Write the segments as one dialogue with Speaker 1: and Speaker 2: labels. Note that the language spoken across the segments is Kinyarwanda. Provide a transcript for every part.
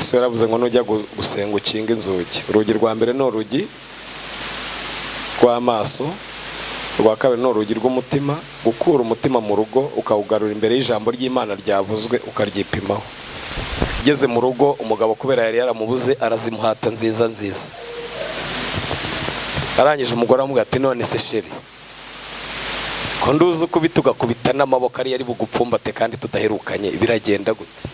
Speaker 1: Yesu yaravuze ngo nujya gusenga ukinga inzugi. Urugi rwa mbere ni urugi rw'amaso, urwa kabiri ni urugi rw'umutima. Gukura umutima mu rugo ukawugarura imbere y'ijambo ry'Imana ryavuzwe ukaryipimaho. Igeze mu rugo umugabo kubera yari yaramubuze arazimuhata nziza nziza. Arangije umugore aramubwira ati none se chéri, ko nduzi ukubita ugakubita n'amaboko ariyo ari bugupfumbate kandi tudaherukanye, biragenda gute?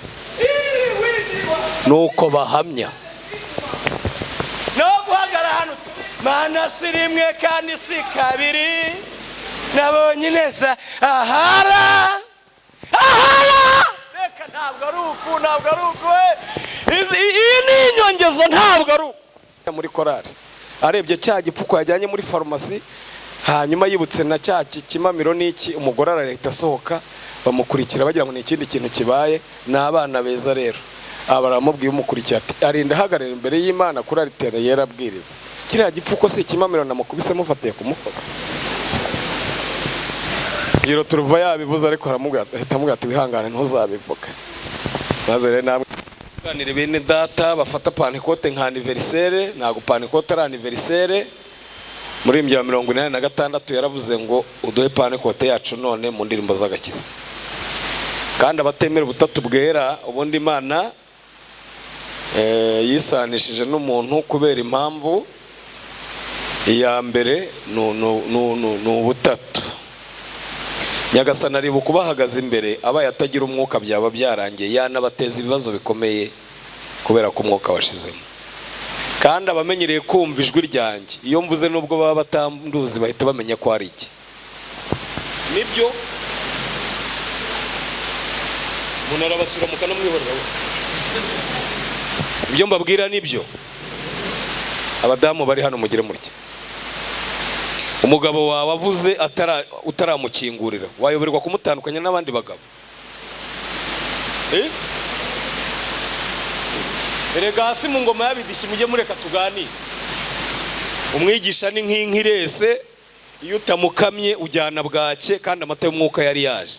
Speaker 1: Nuko bahamya no guhagara hano, Mana si rimwe kandi si kabiri, nabonye ineza ahara ahara. Reka, ntabwo ari uku, ntabwo ari uku we. Iyi ni inyongezo, ntabwo ari uku. Muri korari arebye cya gipfuko yajyanye muri farumasi, hanyuma yibutse na cya kimamiro n'iki, umugore arahita asohoka, bamukurikira bagira ngo ni ikindi kintu kibaye. Ni abana beza rero. Aba baramubwiye, umukurikiye ati arinda ahagarara imbere y'Imana kuri ariteri yera abwiriza, kiriya gipfuko si ikimamiro namukubise mufatiye ku mufuka? Iyo turuva yabivuze, ariko aramubwira, ahita amubwira ati wihangane ntuzabivuge. Maze rero namwe ganire bene data bafata Pantekote nka anniversaire. Ntabwo Pantekote ari anniversaire. Muri wa 86 yaravuze ngo uduhe Pantekote yacu none mu ndirimbo z'agakiza. Kandi abatemera ubutatu bwera, ubundi Imana yisanishije n'umuntu kubera impamvu iya mbere ni ubutatu. Nyagasani aribuka ubahagaze imbere, abaye atagira umwuka byaba byarangiye, yanabateza ibibazo bikomeye kubera ko umwuka washizemo. Kandi abamenyereye kumva ijwi ryanjye, iyo mvuze nubwo baba batanduzi bahita bamenya ko ari iki. Nibyo, umuntu arabasura mukanamwihorera we. Ibyo mbabwira nibyo. Abadamu bari hano, mugire mutya: umugabo wawe avuze utaramukingurira, wayoberwa kumutandukanya n'abandi bagabo? Eh? Erega hasi mu ngoma y'abidishyi, mujye mureka tuganire. Umwigisha ni nk'inka irese, iyo utamukamye ujyana bwake, kandi amata y'umwuka yari yaje.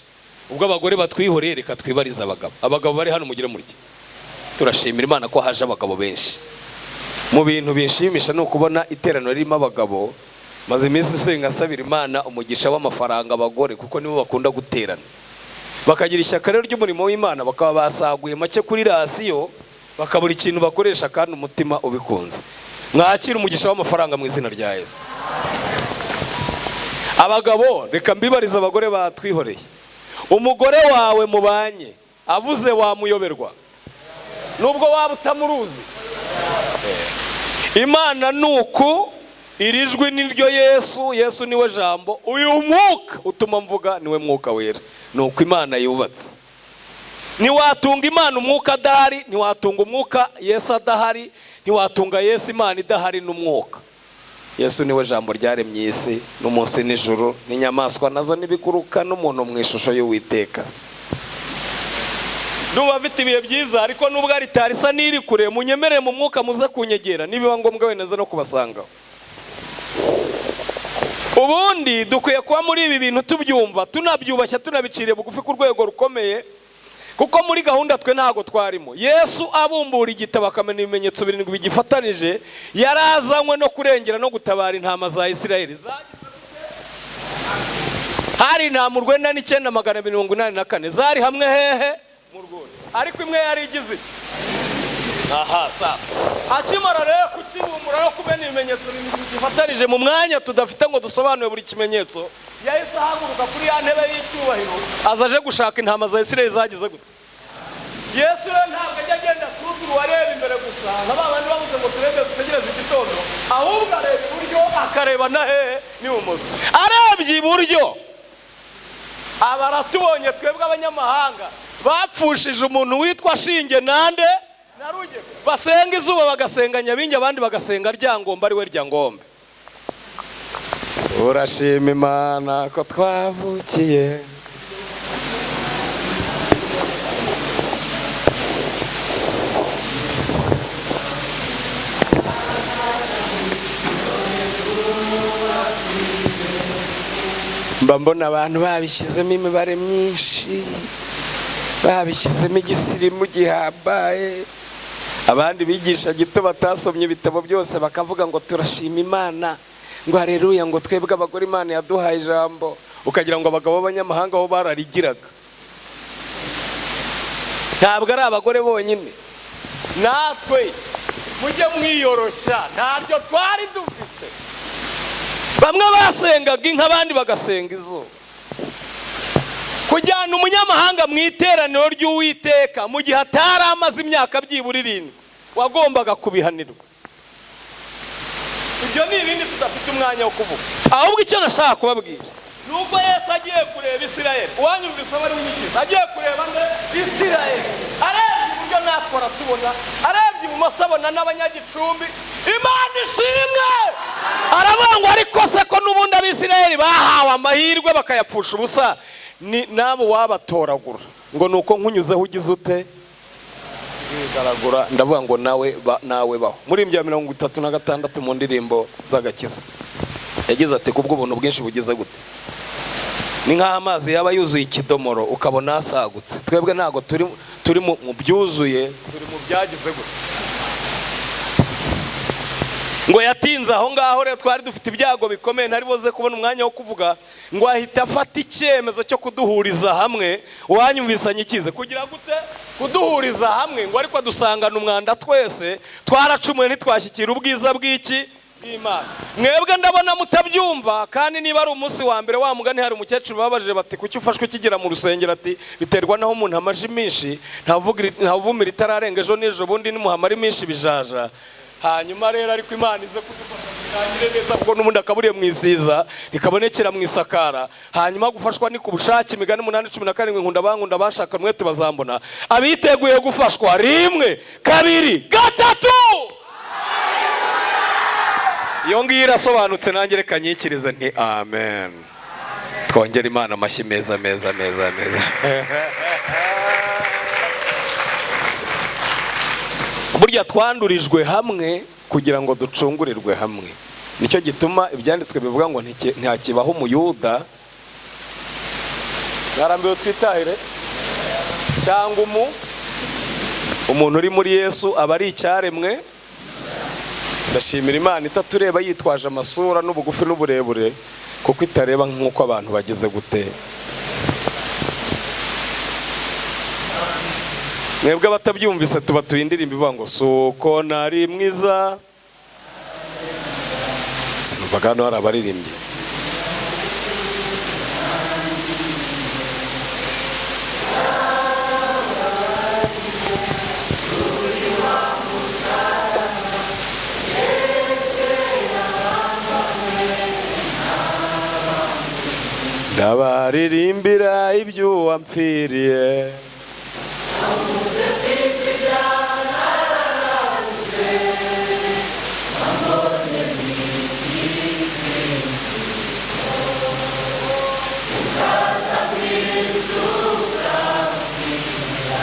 Speaker 1: Ubwo abagore batwihoreye, reka twibarize abagabo. Abagabo bari hano, mugire mutya. Turashimira Imana ko haje abagabo benshi. Mu bintu binshimisha ni ukubona iteraniro ririmo abagabo. Maze iminsi nsenga nsabira Imana umugisha w'amafaranga abagore, kuko nibo bakunda guterana bakagira ishyaka rero ry'umurimo w'Imana, bakaba basaguye make kuri ration, bakabura ikintu bakoresha kandi umutima ubikunze. Mwakira umugisha w'amafaranga mu izina rya Yesu. Abagabo, reka mbibarize abagore batwihoreye: umugore wawe mubanye avuze wamuyoberwa nubwo waba utamuruzi? Imana ni uku, iri jwi ni ryo Yesu, Yesu niwe jambo, uyu mwuka utuma mvuga niwe Mwuka Wera. Ni uko Imana yubatse. Ntiwatunga Imana umwuka adahari, ntiwatunga umwuka Yesu adahari, ntiwatunga Yesu Imana idahari n'umwuka. Yesu niwe jambo ryaremye isi n'umunsi n'ijuru n'inyamaswa nazo n'ibiguruka n'umuntu mu ishusho y'Uwiteka se. Ndumva afite ibihe byiza, ariko nubwo aritari isa n'iri kure, munyemerere mu mwuka muze kunyegera, nibiba ngombwa wenda nze no kubasangaho. Ubundi dukwiye kuba muri ibi bintu tubyumva, tunabyubashya, tunabiciriye bugufi ku rwego rukomeye, kuko muri gahunda twe ntabwo twarimo. Yesu abumbura igitabo akamena ibimenyetso birindwi bigifatanije, yarazanywe no kurengera no gutabara intama za Isirayeli. Hari intama 999,284 zari hamwe hehe? Mu rwuri. Ariko imwe yari igize iti aha sasa. Akimara rero kukibumbura no kumena ibimenyetso bifatanije, mu mwanya tudafite ngo dusobanure buri kimenyetso, yahise ahaguruka kuri ya ntebe y'icyubahiro, aza aje gushaka intama za Isirayeli zagize gute? Yesu rero ntabwo ajya agenda asuzuma uwareba imbere gusa nka ba bandi bavuze ngo turebe dutegereze igitondo, ahubwo areba iburyo akareba na hehe? N'ibumoso. Arebye iburyo aba aratubonye twebwe abanyamahanga bapfushije umuntu witwa Shinge nande na Rugero, basenga izuba, bagasenga Nyabingi, abandi bagasenga Ryangombe, ari we Ryangombe. Urashima Imana ko twavukiye. Mba mbona abantu babishyizemo imibare myinshi, babishyizemo igisirimu gihambaye. Abandi bigisha gito batasomye ibitabo byose bakavuga ngo turashima Imana, ngo haleluya, ngo twebwe abagore Imana yaduhaye ijambo, ukagira ngo abagabo b'abanyamahanga bo bararigiraga. Ntabwo ari abagore bonyine, natwe mujye mwiyoroshya, ntabyo twari dufite. Bamwe basengaga inka, abandi bagasenga izuba. Kujyana umunyamahanga mu iteraniro ry'Uwiteka mu gihe atari amaze imyaka byibura 7, wagombaga kubihanirwa. Ibyo ni ibindi tudafite umwanya wo kuvuga. Ahubwo icyo nashaka kubabwira nuko Yesu agiye kureba Isirayeli, uwanyumvise aba ari unyikiza, agiye kureba nde? Isirayeli. Arebye iburyo natwe aratubona, arebye ibumoso abona n'abanyagicumbi. Imana ishimwe! Aravuga ngo ariko se ko n'ubundi Abisirayeli bahawe amahirwe bakayapfusha ubusa, ni nabo wabatoragura ngo nuko nkunyuzeho ugize ute wigaragura. Ndavuga ngo nawe nawe baho. Muri ibyo 36 mu ndirimbo z'agakiza yagize ati kubw'ubuntu bwinshi bugize gute, ni nk'aho amazi yaba yuzuye ikidomoro ukabona asagutse. Twebwe ntabwo turi mu byuzuye, turi mu byagize gute. Ngo yatinze aho ngaho rero, twari dufite ibyago bikomeye, ntari buze kubona umwanya wo kuvuga, ngo ahita afata icyemezo cyo kuduhuriza hamwe. Uwanyumvisanye ikize kugira gute? Kuduhuriza hamwe. Ngo ariko dusangana umwanda twese, twaracumuye ntitwashyikira ubwiza bw'iki? Bw'Imana. Mwebwe ndabona mutabyumva, kandi niba ari umunsi wa mbere wa mugani, hari umukecuru babajije bati kuki ufashwe ukigera mu rusengero? Ati biterwa naho umuntu amaje iminshi, ntavumira itararenga ejo n'ejo bundi nimuhamara iminshi bijaja. Hanyuma rero ariko Imana ize kudufasha birangire neza, kuko n'ubundi akaburiye mu isiza rikabonekera mu isakara. Hanyuma gufashwa ni ku bushake. Imigani 8:17, nkunda bankunda bashaka umwete bazambona. Abiteguye gufashwa 1, 2, 3. Iyo ngiyo irasobanutse, nanjye reka nyikirize nti amen. Twongere Imana amashyi meza meza meza meza. Burya twandurijwe hamwe kugira ngo ducungurirwe hamwe. Nicyo gituma ibyanditswe bivuga ngo ntakibaho umuyuda, mwarambiwe twitahire, cyangwa umuntu uri muri Yesu aba ari icyaremwe. Ndashimira Imana itatureba yitwaje amasura n'ubugufi n'uburebure, kuko itareba nk'uko abantu bageze gute. Mwebwe abatabyumvise tubatuye indirimbo ivuga ngo suko nari mwiza. Sinumvaga hano hari abaririmbyi. Ndabaririmbira ibyo wampfiriye.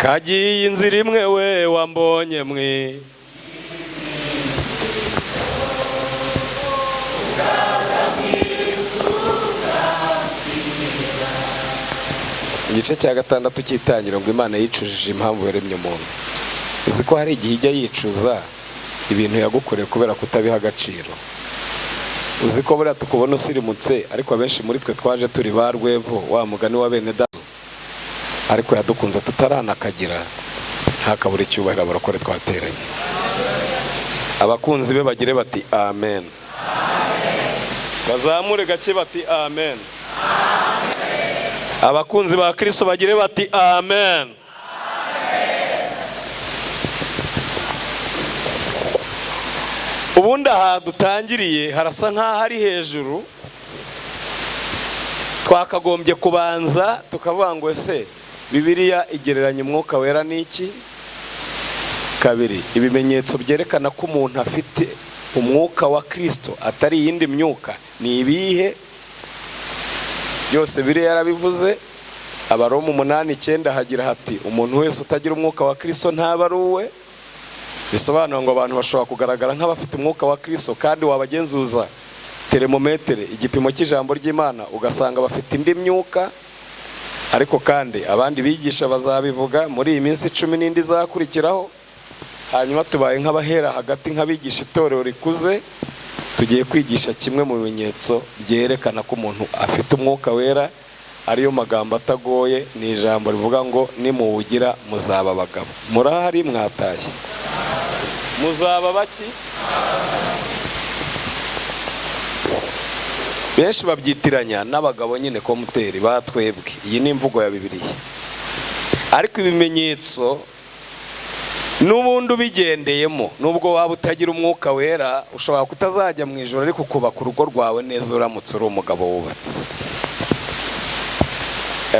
Speaker 1: Kagiye inzira imwe we wambonye mwe. Igice cya 6 cy'itangiriro ngo Imana yicujije impamvu yaremye umuntu. Uzi ko hari igihe ijya yicuza ibintu yagukoreye kubera kutabiha agaciro. Uzi ko buriya tukubona usirimutse, ariko abenshi muri twe twaje turi ba rwevu, wa mugani wa bene data, ariko yadukunze tutaranakagira. Ntakabura icyubahiro abarokore twateranye. Abakunzi be bagire bati amen. Bazamure gake bati amen. Abakunzi ba Kristo bagire bati amen. Ubundi aha dutangiriye harasa nkaho ari hejuru, twakagombye kubanza tukavuga ngo ese Bibiliya igereranya umwuka wera n'iki? 2, ibimenyetso byerekana ko umuntu afite umwuka wa Kristo atari iyindi myuka ni ibihe? Byose biri yarabivuze. Abaroma 8:9 hagira hati umuntu wese utagira umwuka wa Kristo ntaba ari uwe. Bisobanura ngo abantu bashobora kugaragara nk'abafite umwuka wa Kristo, kandi wabagenzuza teremometere, igipimo cy'ijambo ry'Imana, ugasanga bafite indi myuka. Ariko kandi abandi bigisha bazabivuga muri iyi minsi 10 n'indi izakurikiraho. Hanyuma tubaye nk'abahera hagati, nk'abigisha itorero rikuze, tugiye kwigisha kimwe mu bimenyetso byerekana ko umuntu afite Umwuka Wera, ariyo magambo atagoye, ni ijambo rivuga ngo nimuwugira muzaba abagabo. Murahari mwatashye? Muzaba baki? Benshi babyitiranya n'abagabo nyine komuteri batwebwe. Iyi ni imvugo ya Bibiliya. Ariko ibimenyetso n'ubundi ubigendeyemo, nubwo waba utagira Umwuka Wera, ushobora kutazajya mu ijoro, ariko kubaka urugo rwawe neza uramutse uri umugabo wubatse.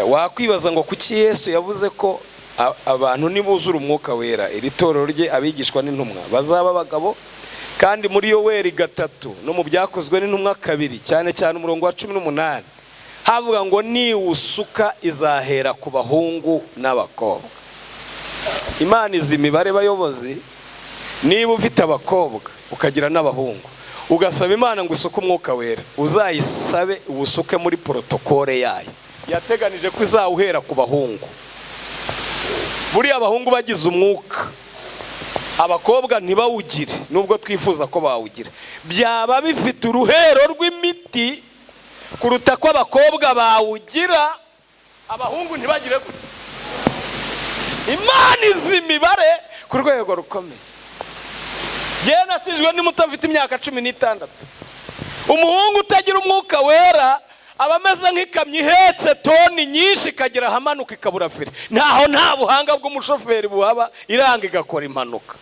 Speaker 1: Wakwibaza ngo kuki Yesu yavuze ko abantu nibuzura Umwuka Wera, iri torero rye abigishwa n'intumwa bazaba abagabo, kandi muri Yoweri 3 no mu Byakozwe n'intumwa 2, cyane cyane umurongo wa 18, havuga ngo niwusuka izahera ku bahungu n'abakobwa. Imana izi imibare bayobozi. Niba ufite abakobwa ukagira n'abahungu, ugasaba Imana ngo usuke Umwuka Wera, uzayisabe uwusuke muri protokole yayo yateganije ko izawuhera ku bahungu. Buriya abahungu bagize umwuka, abakobwa ntibawugire, nubwo twifuza ko bawugira, byaba bifite uruhero rw'imiti kuruta ko abakobwa bawugira abahungu ntibagire gutya. Imana izi imibare ku rwego rukomeye. Jyewe nakijwe ni muto, mfite imyaka 16. Umuhungu utagira Umwuka Wera aba ameze nk'ikamyo ihetse toni nyinshi, ikagera ahamanuka ikabura feri. Ntaho nta buhanga bw'umushoferi buhaba, iranga igakora impanuka.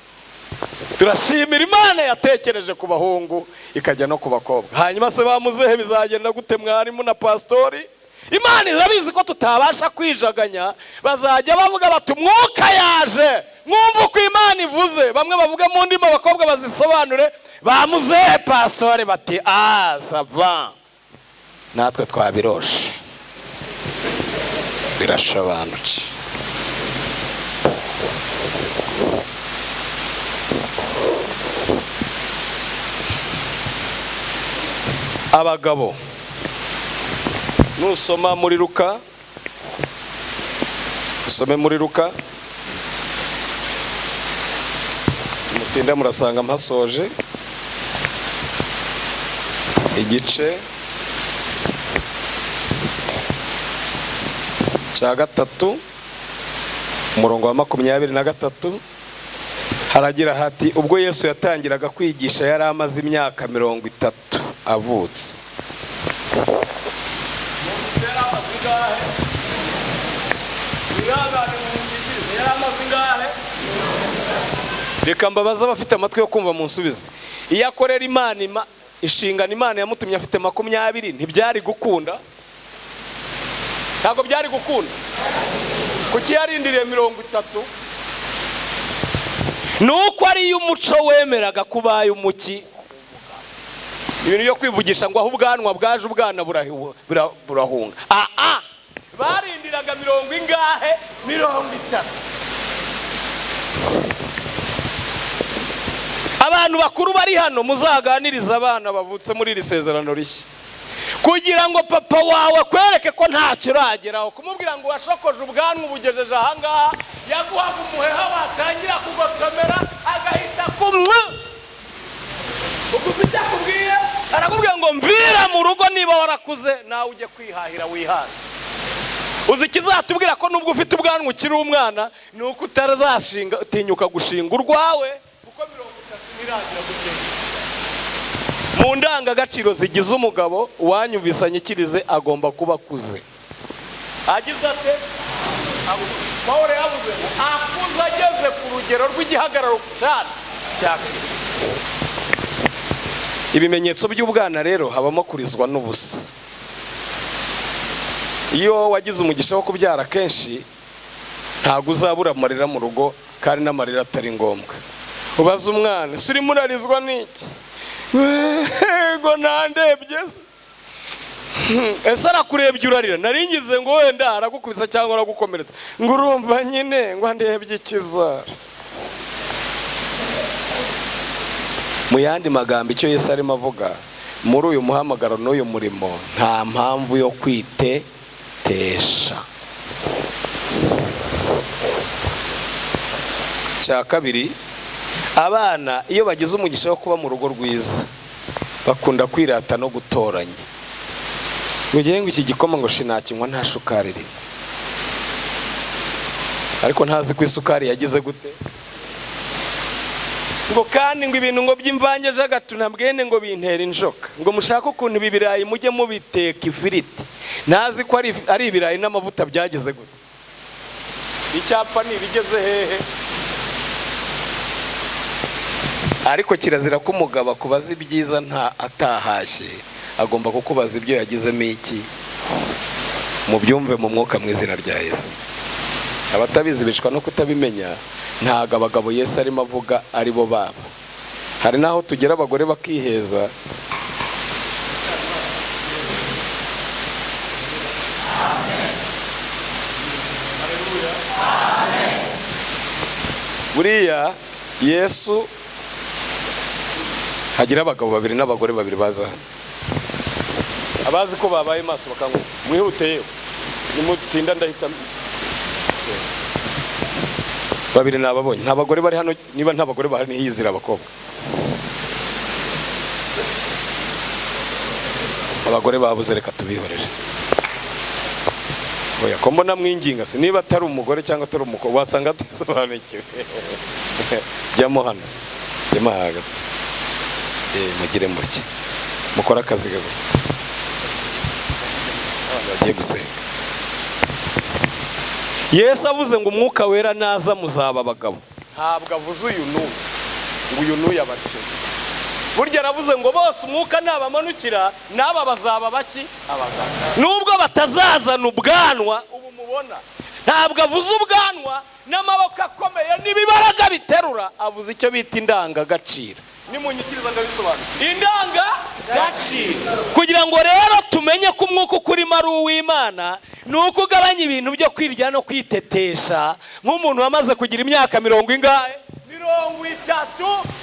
Speaker 1: Turashimira Imana yatekereje ku bahungu ikajya no ku bakobwa. Hanyuma se bamuzehe bizagenda gute, mwarimu na pastori? Imana irabizi ko tutabasha kwijaganya. Bazajya bavuga bati Umwuka yaje, mwumva uko Imana ivuze. Bamwe bavuga mu ndimi, abakobwa bazisobanure, bamuzehe pastori bati ah ça va, natwe twabiroshe birashobanutse. Abagabo, nusoma muri Luka, usome muri Luka, mutinda murasanga mpasoje, igice cya 3 umurongo wa 23, haragira hati: ubwo Yesu yatangiraga kwigisha yari amaze imyaka 30 avutse. Reka mbabaze abafite amatwi yo kumva munsubize. Iyo akorera Imana inshingano Imana yamutumye afite 20, ntibyari gukunda? Ntabwo byari gukunda. Kuki yarindiriye 30? Nuko ariyo umuco wemeraga kubaye umuki. Ibintu byo kwivugisha ngo aho ubwanwa bwaje ubwana burahunga. Barindiraga 30 ingahe? 30. Abantu bakuru bari hano muzaganiriza abana bavutse muri iri sezerano rishya, kugira ngo papa wawe akwereke ko ntacyo urageraho. Kumubwira ngo washokoje ubwanwa ubugejeje ahangaha, yaguhaga umuheha watangira kugotomera agahita kumwe. Ubwo icyo akubwiye, arakubwira ngo mvira mu rugo niba warakuze, nawe ujye kwihahira wihaze. Uzi ikizatubwira ko nubwo ufite ubwanwa ukiri umwana, ni uko utazashinga utinyuka gushinga urwawe, kuko 30 ntiragira gutera. Mu ndangagaciro zigize umugabo, uwanyumvise anyikirize, agomba kuba akuze. Agize ate? Pawulo yavuze ngo akuze ageze ku rugero rw'igihagararo cyane cya Kristo. Ibimenyetso by'ubwana rero habamo kurizwa n'ubusa. Iyo wagize umugisha wo kubyara kenshi, ntabwo uzabura amarira mu rugo, kandi n'amarira atari ngombwa. Ubaza umwana, ese urimo urarizwa n'iki? Ngo nandebye se. Ese arakurebye urarira? Naringize ngo wenda aragukubisa cyangwa aragukomeretsa. Ngo urumva nyine ngo andebye ikizara. Mu yandi magambo, icyo Yesu arimo avuga muri uyu muhamagaro n'uyu murimo, nta mpamvu yo kwitetesha. Cya kabiri, Abana iyo bagize umugisha wo kuba mu rugo rwiza bakunda kwirata no gutoranya. Ngo ngo iki gikoma ngo shinakinywa nta shukari irimo, ariko ntazi ko isukari yagize gute. Ngo kandi ngo ibintu ngo by'imvange j'agatuna bwene ngo bintera injoka, ngo mushake ukuntu ibi birayi mujye mubiteka ifiriti, ntazi ko ari ibirayi n'amavuta byageze gute. Icyapa ni ibigeze hehe? Ariko kirazira ko umugabo akubaza ibyiza nta atahashye, agomba kukubaza ibyo yagizemo iki. Mubyumve mu mwuka mu izina rya Yesu. Abatabizi bicwa no kutabimenya. Ntago abagabo Yesu arimo avuga ari bo babo. Hari naho tugera abagore bakiheza. Buriya Yesu hagira abagabo babiri n'abagore babiri baza hano. Abazi ko babaye maso bakangutse, mwihute yewe, nimutinda ndahita. Babiri nababonye, nta bagore bari hano. Niba nta bagore bahari ntiyizira abakobwa. Abagore babuze reka tubihorere. Oya ko mbona mwinginga se, niba atari umugore cyangwa atari umukobwa wasanga atisobanukiwe. Jyamo hano, jyamo hagati, mugire mutya, mukore akazi gutya. Abantu bagiye gusenga. Yesu avuze ngo umwuka wera naza muzaba abagabo, ntabwo avuze uyu n'uyu ngo uyu n'uyu abace. Burya aravuze ngo bose umwuka nabamanukira n'aba bazaba baki abagabo, nubwo batazazana ubwanwa ubu mubona. Ntabwo avuze ubwanwa n'amaboko akomeye n'ibibaraga biterura, avuze icyo bita indangagaciro. Nimunyikiriza ndabisobanura. Indangagaciro. Kugira ngo rero tumenye ko umwuka ukurimo ari uw'Imana, ni uko ugabanya ibintu byo kwirya no kwitetesha. Nk'umuntu wamaze kugira imyaka 30,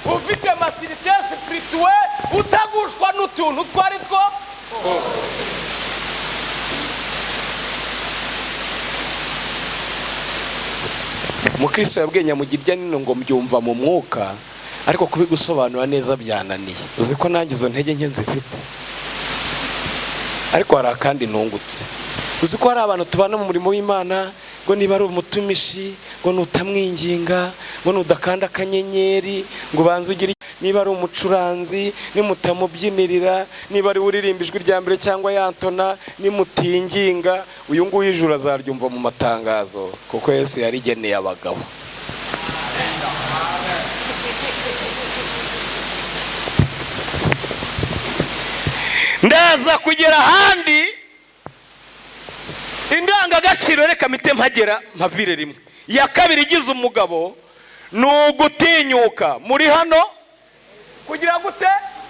Speaker 1: ufite maturité spirituelle, utagushwa n'utuntu twari two. Mukristo yabwiye nyamugirya nino ngo mbyumva mu mwuka, ariko kubigusobanura neza byananiye. Uzi ko nanjye izo ntege nke nzifite, ariko hari akandi nungutse. Uzi ko hari abantu tubana mu murimo w'Imana ngo niba ari umutumishi ngo nutamwinginga, ngo nudakanda akanyenyeri ngo ubanze ugire, niba ari umucuranzi nimutamubyinirira, niba ari uririmba ijwi rya mbere cyangwa yantona nimutinginga, uyu nguyu ijuru azaryumva mu matangazo, kuko Yesu yarigeneye abagabo. Ndaza kugera ahandi indangagaciro, reka mite mpagera mpavire rimwe. Ya kabiri igize umugabo ni ugutinyuka. Muri hano kugira gute?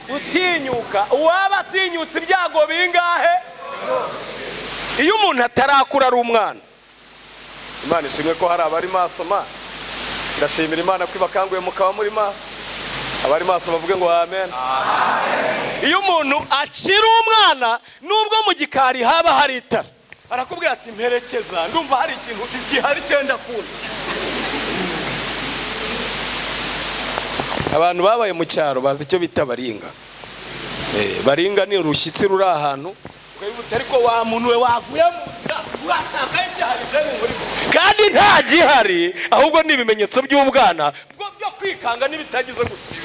Speaker 1: Gutinyuka. Uwaba atinyutse ibyago bingahe? Iyo umuntu atarakura ari umwana, Imana ishimwe ko hari abari maso. Ma ndashimira Imana ko ibakanguye mukaba muri maso. Abari maso bavuge ngo amen. Iyo umuntu akiri umwana, nubwo mu gikari haba hari itara, arakubwira ati mperekeza, ndumva hari ikintu gihari cyenda kunda. Abantu babaye mu cyaro bazi icyo bita baringa. Baringa ni urushyitsi ruri ahantu ariko wa muntu we wavuye mu nda urashaka igihari kandi nta gihari, ahubwo ni ibimenyetso by'ubwana byo kwikanga n'ibitagize gutya.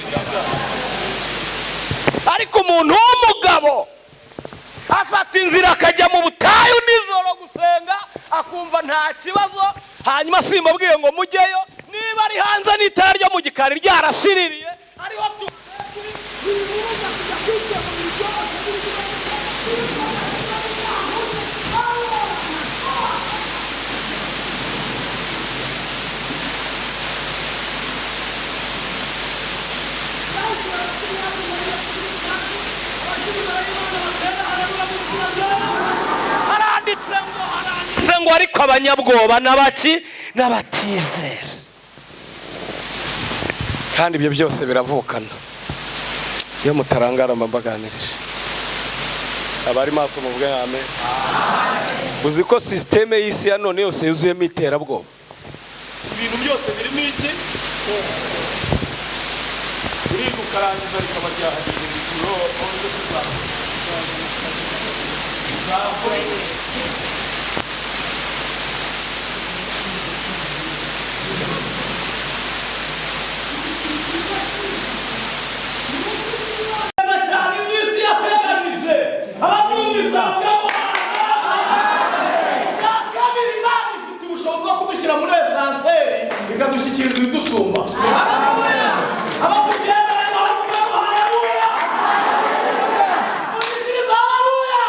Speaker 1: Ariko umuntu w'umugabo afata inzira akajya mu butayu nijoro gusenga, akumva nta kibazo. Hanyuma simbabwiye ngo mujyeyo, niba ari hanze n'itara ryo mu gikari ryarashiririye, ariho haranditse ngo ariko abanyabwoba n'abaki n'abatizera. Kandi ibyo byose biravukana. Iyo mutarangara mbaganirije. Abari maso muvuge amen. Uzi ko systeme y'isi ya none yose yuzuyemo iterabwoba. Ibintu byose birimo iki? Guhiga ukarangiza rikaba ryahageze mu ijuru, wowe tuzakora. Uzakora. Cyane iby'isi yateganije ababyumvisangamo. Icya kabiri, Imana ifite ubushobozi bwo kudushyira muri ascenseur ikadushyikiriza ibidusumba. Abatugendera bavuga ngo haleluya, mushyikiriza haleluya.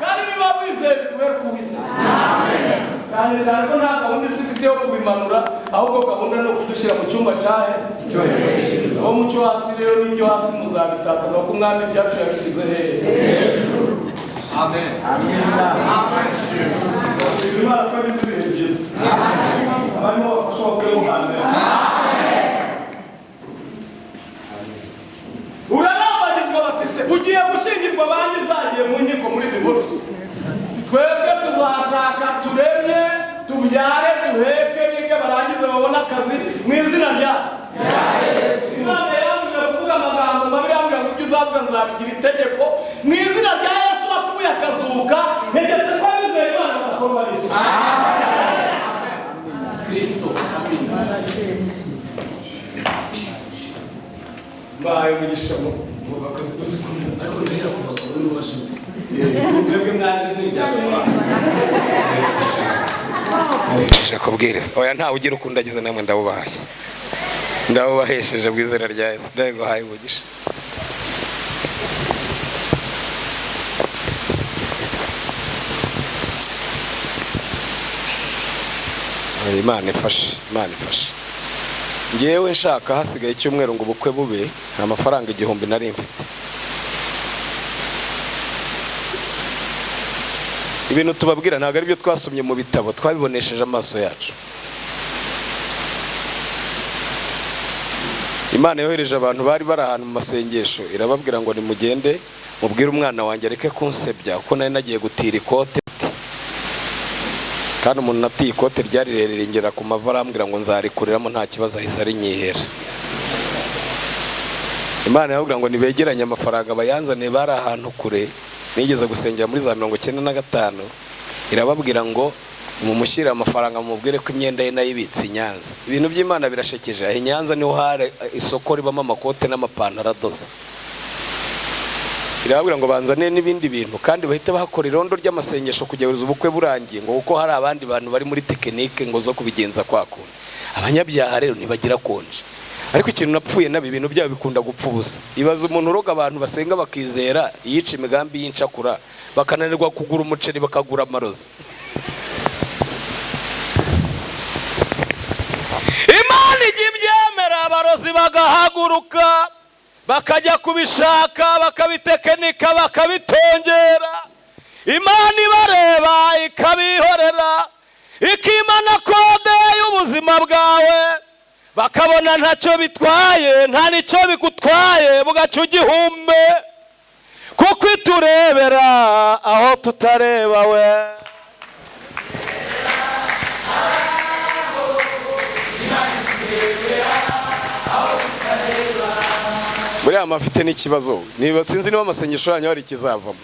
Speaker 1: Kandi niba wizeye bikubera uko wizeye, cyane cyane ko nta gahunda isi ifite yo kubimanura, ahubwo gahunda ni ukudushyira mu cyumba cyahe cyo hejuru. Aho mu cyo hasi rero n'ibyo hasi muzabitakaza, kuko Umwami ibyacu yabishyize hehe? Amen. Imana ko abizi ibihe byiza abarimo bafasha bakore mu hambere. Urarambagizwa bati se ugiye gushyingirwa, abandi zagiye mu nkiko muri divorce. Twebwe tuzashaka, turemye, tubyare, duheke, bige, barangize babone akazi mu izina rya Imana. Yambwira kuvuga amagambo mabi, yambwira ngo ibyo uzavuga nzabigira itegeko mu izina rya Yesu wapfuye akazuka. Ntegetse ko abizeye Imana badakorwa n'isoni. Kristo mbahaye umugisha mu bakozi uzi kumwe.
Speaker 2: Ariko ndahera ku bagabo n'ubashinzwe.
Speaker 1: Mwebwe mwaje mwijya.
Speaker 3: Mubujije kubwiriza. Oya, ntawe ugira ukundi agize namwe. Ndabubahaye, ndabubahesheje mu izina rya Yesu. Ndaguhaye umugisha. Oya, Imana ifashe, Imana ifashe. Ngewe nshaka hasigaye icyumweru ngo ubukwe bube, nta mafaranga 1000 nari mfite. Ibintu tubabwira ntabwo ari byo twasomye mu bitabo, twabibonesheje amaso yacu. Imana yohereje abantu bari bari ahantu mu masengesho, irababwira ngo nimugende mubwire umwana wanjye areke kunsebya, kuko nari nagiye gutira ikote. Kandi umuntu natiye ikote ryari rirerire ngera ku mavi, arambwira ngo nzarikuriramo nta kibazo, ahise arinyihera. Imana irababwira ngo nibegeranye amafaranga bayanzane, bari ahantu kure nigeze gusengera muri za 95. Irababwira ngo mumushyire amafaranga, mumubwire ko imyenda ye nayibitse i Nyanza. Ibintu by'Imana birashekeje. Aho i Nyanza niho hari isoko ribamo amakote n'amapantaro adoze. Irababwira ngo banzane n'ibindi bintu, kandi bahite bahakora irondo ry'amasengesho kugeza ubukwe burangiye, ngo kuko hari abandi bantu bari muri tekinike ngo zo kubigenza kwa kundi. Abanyabyaha rero ntibagira konje. Ariko ikintu napfuye nabi, ibintu byabo bikunda gupfa ubusa. Ibaza umuntu uroga abantu basenga bakizera, yica imigambi y'incakura, bakananirwa kugura umuceri bakagura amarozi. Imana ijya ibyemera, abarozi bagahaguruka bakajya kubishaka, bakabitekinika, bakabitongera. Imana ibareba ikabihorera, ikimana kode y'ubuzima bwawe, bakabona ntacyo bitwaye, nta nicyo bigutwaye, bugacya ugihume, kuko iturebera aho tutareba we. Buriya mafite n'ikibazo, niba sinzi niba amasengesho yanyu hari ikizavamo,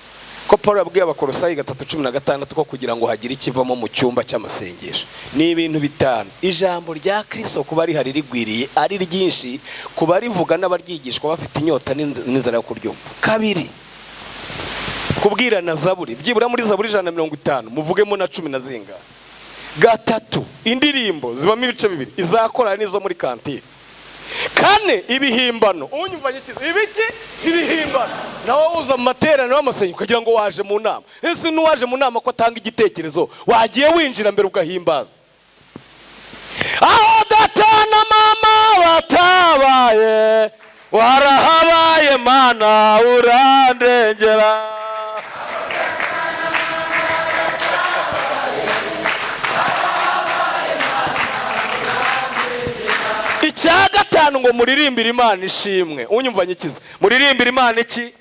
Speaker 3: ko Paul yabwiye Abakorosayi 3:16 ko kugira ngo hagire ikivamo mu cyumba cy'amasengesho ni ibintu bitanu: ijambo rya Kristo kuba rihari rigwiriye ari ryinshi, kuba rivuga n'abaryigishwa bafite inyota n'inzara yo kuryumva. Kabiri, kubwirana zaburi, byibura muri zaburi 150 muvugemo na cumi na zingahe. Gatatu, indirimbo zibamo ibice bibiri, izakorana n'izo muri kantine. Kane, ibihimbano. Unyumva nyikiza ibiki? Ibihimbano. Nawe uza mu materaniro y'amasengesho ukagira ngo waje mu nama. Ese n'uwaje mu nama ko atanga igitekerezo, wagiye winjira mbere ugahimbaza? Aho data na mama batabaye, warahabaye Mana, urandengera. Icya gatanu, ngo muririmbire Imana ishimwe. Unyumva nyikiza, muririmbire Imana iki?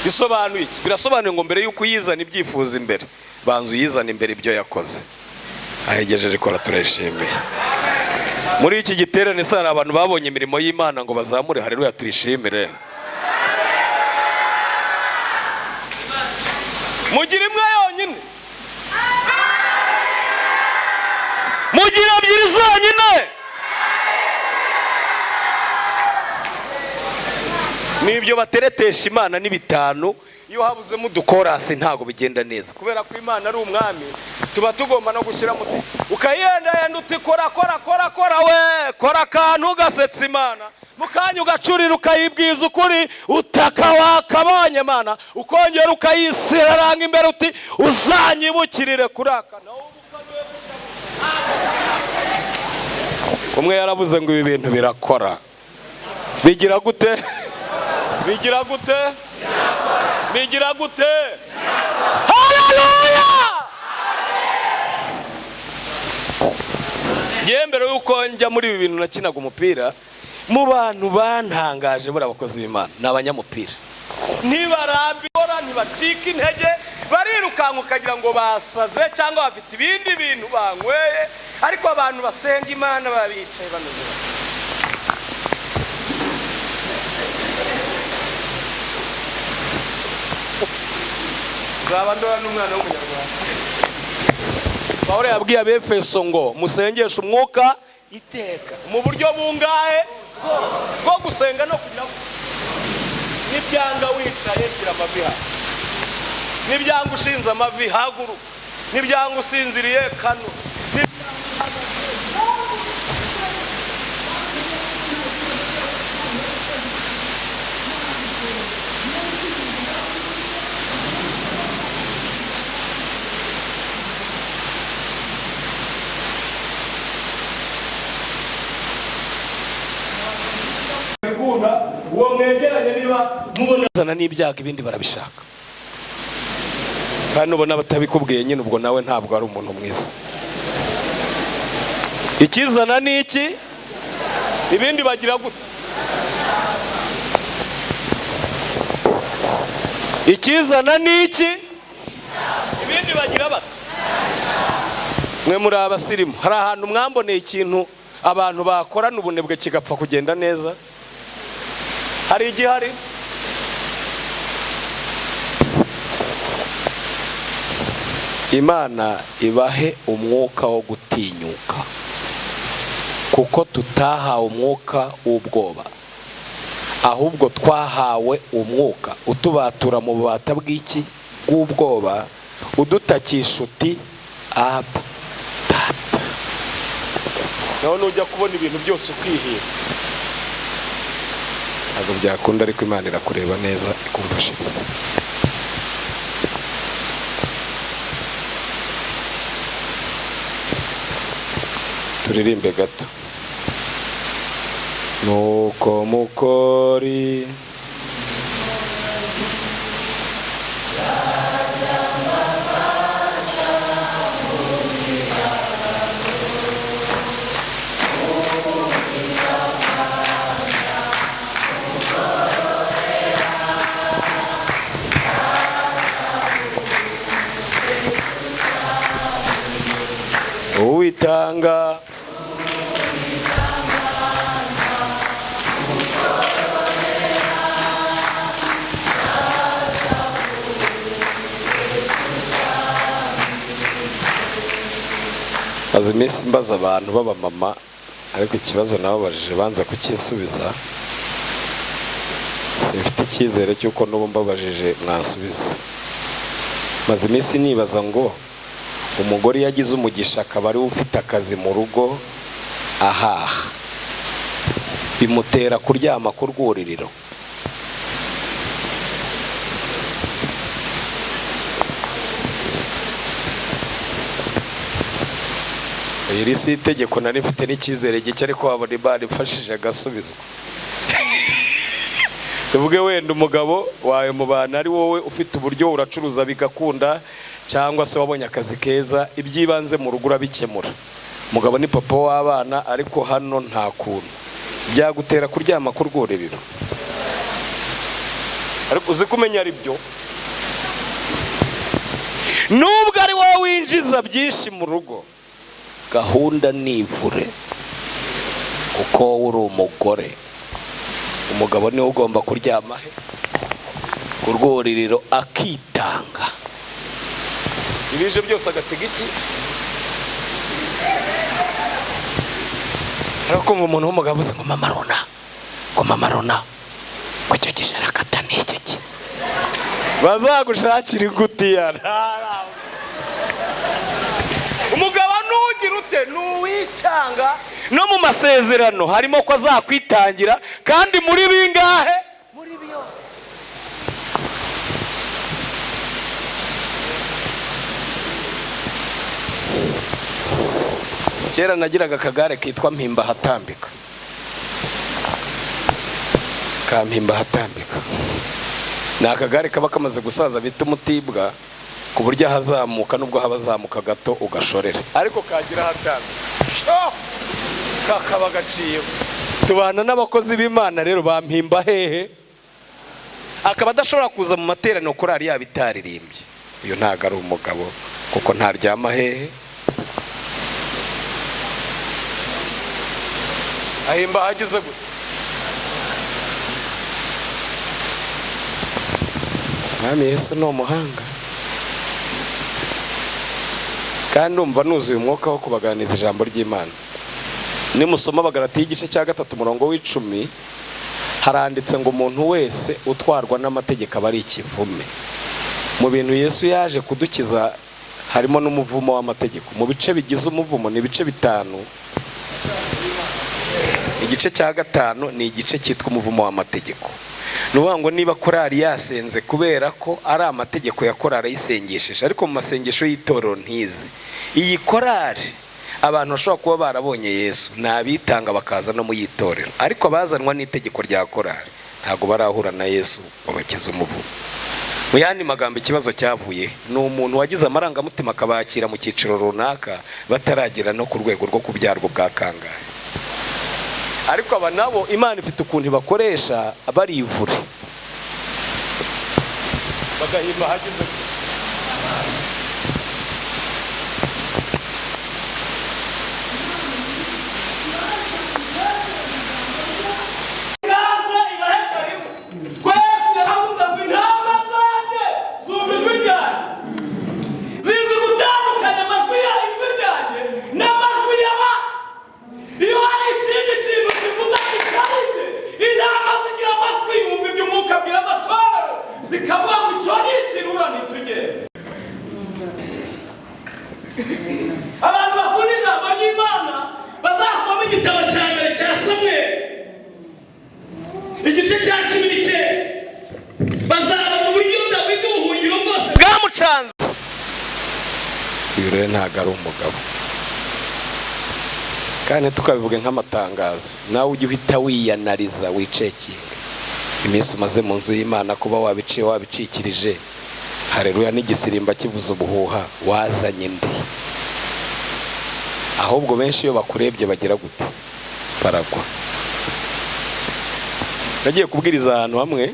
Speaker 3: Bisobanuye iki? Birasobanuye ngo mbere y'uko uyizana ibyifuzo imbere, banza uyizana imbere ibyo yakoze. Ahegejeje ikora, turayishimiye. Muri iki giterane se hari abantu babonye imirimo y'Imana ngo bazamure haleluya tuyishimire. Mugira imwe yonyine, mugira ebyiri zonyine. Nibyo bateretesha Imana ni bitanu. Iyo habuzemo udukorasi ntago bigenda neza, kubera ko Imana ari umwami tuba tugomba no gushyira muti ukayenda yenda uti kora kora kora kora we kora akantu gasetsa Imana, mukanya ugacurira ukayibwiza ukuri utaka wakabonye Imana, ukongera ukayisiraranga imbere uti uzanyibukirire kuraka. Umwe yarabuze ngo ibi bintu birakora, bigira gute? Bigira gute? Bigira gute? Haleluya! Ngiye mbere yuko njya muri ibi bintu nakinaga umupira, mu bantu bantangaje buri abakozi b'Imana ni abanyamupira. Ntibarambikora, ntibacika intege, barirukanka ukagira ngo basaze cyangwa bafite ibindi bintu banyweye, ariko abantu basenga Imana babicaye bameze bate? Nzaba ndora n'umwana w'umunyarwanda. Pawulo yabwiye Abefeso ngo musengeshe umwuka iteka mu buryo bungahe bwo gusenga no kugira. Nibyanga wicaye shyira amavi hasi, nibyanga ushinze amavi haguruka, nibyanga usinziriye kano. Uwo mwegeranye niba mubona n'ibyago ibindi barabishaka, kandi ubona batabikubwiye nyine ubwo nawe ntabwo ari umuntu mwiza. Ikizana ni iki? Ibindi bagira gute? Ikizana ni iki? Ibindi bagira bate? Mwe muri abasirimu hari ahantu mwamboneye ikintu abantu bakorana ubunebwe kigapfa kugenda neza? Hari igihari? Imana ibahe umwuka wo gutinyuka, kuko tutahawe umwuka w'ubwoba, ahubwo twahawe umwuka utubatura mu bubata bw'iki? Bw'ubwoba, udutakisha uti Aba Data. Naho nujya kubona ibintu byose ukihira ntabwo byakunda, ariko Imana irakureba neza ikumvashiriza. Turirimbe gato. Nuko mukori Uwitanga maze iminsi mbaza abantu b'abamama, ariko ikibazo nababajije banza kukinsubiza, simfite icyizere cy'uko n'ubu mbabajije mwansubiza. Maze iminsi nibaza ngo umugore yagize umugisha akaba ari ufite akazi mu rugo ahaha, bimutera kuryama ku rwuririro. Iri si itegeko nari mfite n'icyizere gike, ariko wabona Imana ifashije agasubizwa. Tuvuge wenda umugabo wawe mubana ari wowe ufite uburyo uracuruza bigakunda, cyangwa se wabonye akazi keza, ibyibanze mu rugo urabikemura. Umugabo ni papa w'abana, ariko hano nta kuntu byagutera kuryama ku rwuririro. Ariko uzi kumenya ari byo, nubwo ari wowe winjiza byinshi mu rugo, gahunda nivure. Kuko wowe uri umugore, umugabo niwe ugomba kuryama he? Ku rwuririro, akitanga ibije byose, agatega iki. Ariko kumva umuntu w'umugabo avuze ngo mama rona, ngo mama rona, ngo icyo kisharakata ni iki ki, bazagushakira ingutiya. Umugabo nugira ute? Nuwitanga. No mu masezerano harimo ko azakwitangira, kandi muri bingahe? Muri byose. Kera nagiraga akagare kitwa mpimba hatambika, ka mpimba hatambika. Ni akagare kaba kamaze gusaza bita umutibwa, ku buryo ahazamuka nubwo haba azamuka gato ugashorera, ariko kagira ahatambika kakaba gaciye. Tubana n'abakozi b'Imana rero bampimba hehe, akaba adashobora kuza mu materaniro korari yaba itaririmbye. Uyu ntago ari umugabo, kuko ntaryama hehe, ahimba ahageze gute. Mwami Yesu ni umuhanga, kandi umva nuzuye umwuka wo kubaganiriza ijambo ry'Imana. Nimusoma Abagalatiya igice cya 3 umurongo w'10, haranditse ngo umuntu wese utwarwa n'amategeko aba ari ikivume. Mu bintu Yesu yaje kudukiza harimo n'umuvumo w'amategeko. Mu bice bigize umuvumo ni ibice 5. Igice cya 5 ni igice cyitwa umuvumo w'amategeko. Ni ukuvuga ngo niba korari yasenze kubera ko ari amategeko ya korari ayisengesheje, ariko mu masengesho y'itorero ntizi, iyi korari abantu bashobora kuba barabonye Yesu ni abitanga bakaza no mu yitorero, ariko abazanwa n'itegeko rya korari ntabwo barahura na Yesu babakiza umuvumo. Mu yandi magambo, ikibazo cyavuye ni umuntu wagize amarangamutima akabakira mu cyiciro runaka bataragera no ku rwego rwo kubyarwa bwa kangahe. Ariko aba nabo Imana ifite ukuntu ibakoresha, barivure bagahimba hagize. Abantu bakunda ijambo ry'Imana bazasoma igitabo cya mbere cya Samweli igice cya 19, bazabona uburyo Dawidi ubuhungiro bwose bwamucanze. Uyu rero ntabwo ari umugabo, kandi tukabivuga nk'amatangazo. Nawe ujye uhita wiyanariza, wicekinga iminsi umaze mu nzu y'Imana, kuba wabiciye wabicikirije. Haleluya, n'igisirimba kivuza ubuhuha, wazanye ndi. Ahubwo benshi iyo bakurebye bagira gute? Baragwa. Nagiye kubwiriza ahantu hamwe,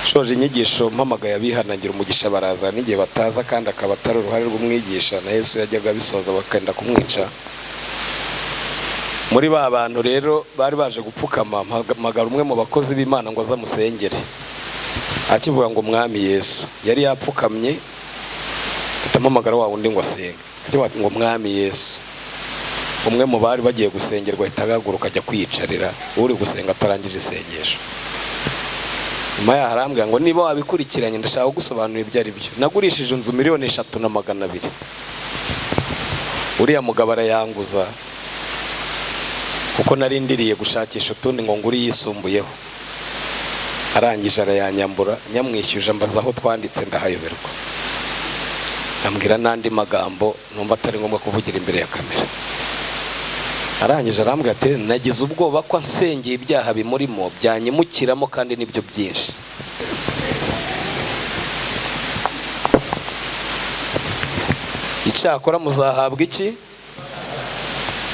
Speaker 3: shoje inyigisho mpamagaye abihanangira umugisha baraza, n'igihe bataza kandi akaba atari uruhare rw'umwigisha, na Yesu yajyaga abisoza bakenda kumwica. Muri ba bantu rero bari baje gupfukama, mpamagara umwe mu bakozi b'Imana ngo azamusengere. Akivuga ngo Mwami Yesu, yari yapfukamye, atamamagara wa wundi ngo asenge. Akivuga ngo Mwami Yesu, umwe mu bari bagiye gusengerwa ahita ahaguruka ajya kwiyicarira, uri gusenga atarangije isengesho. Nyuma yaho arambwira ngo niba wabikurikiranye ndashaka kugusobanurira ibyo ari byo. Nagurishije inzu 3,200,000. Uriya mugabo arayanguza, kuko narindiriye gushakisha utundi ngo nguri yisumbuyeho. Arangije arayanyambura, nyamwishyuje ambaza aho twanditse ndahayoberwa. Ambwira n'andi magambo numva atari ngombwa kuvugira imbere ya kamera. Arangije arambwira ati nagize ubwoba ko ansengeye ibyaha bimurimo byanyimukiramo, kandi nibyo byinshi. Icyakora muzahabwa iki?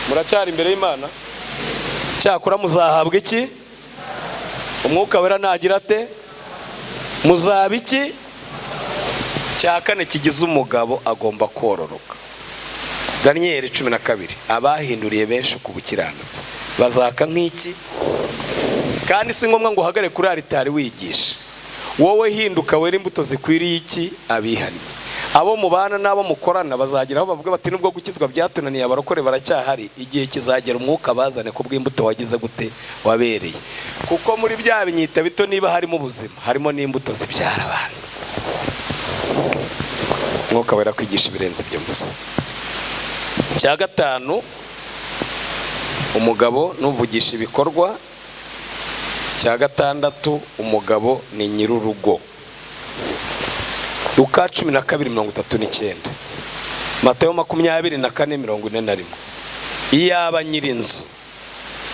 Speaker 3: Muracyari imbere y'Imana? Icyakora muzahabwa iki? Umwuka wera nagira ate? Muzaba iki? Cya kane kigize umugabo agomba kororoka. Daniyeli 12, abahinduriye benshi ku bukiranutsi bazaka nk'iki. Kandi si ngombwa ngo uhagare kuri aritari wigisha, wowe hinduka wera imbuto zikwiriye iki abihannye. Abo mubana n'abo mukorana bazagira aho bavuga bati nubwo gukizwa byatunaniye abarokore baracyahari, igihe kizagera umwuka bazane ku bw'imbuto wagize gute wabereye. Kuko muri bya binyita bito niba harimo ubuzima, harimo n'imbuto zibyara abantu. Umwuka wera kwigisha ibirenze ibyo mvuze. Cya gatanu, umugabo nuvugisha ibikorwa. Cya gatandatu, umugabo ni nyir'urugo. Luka 12:39, Matayo 24:41. Iyaba nyir'inzu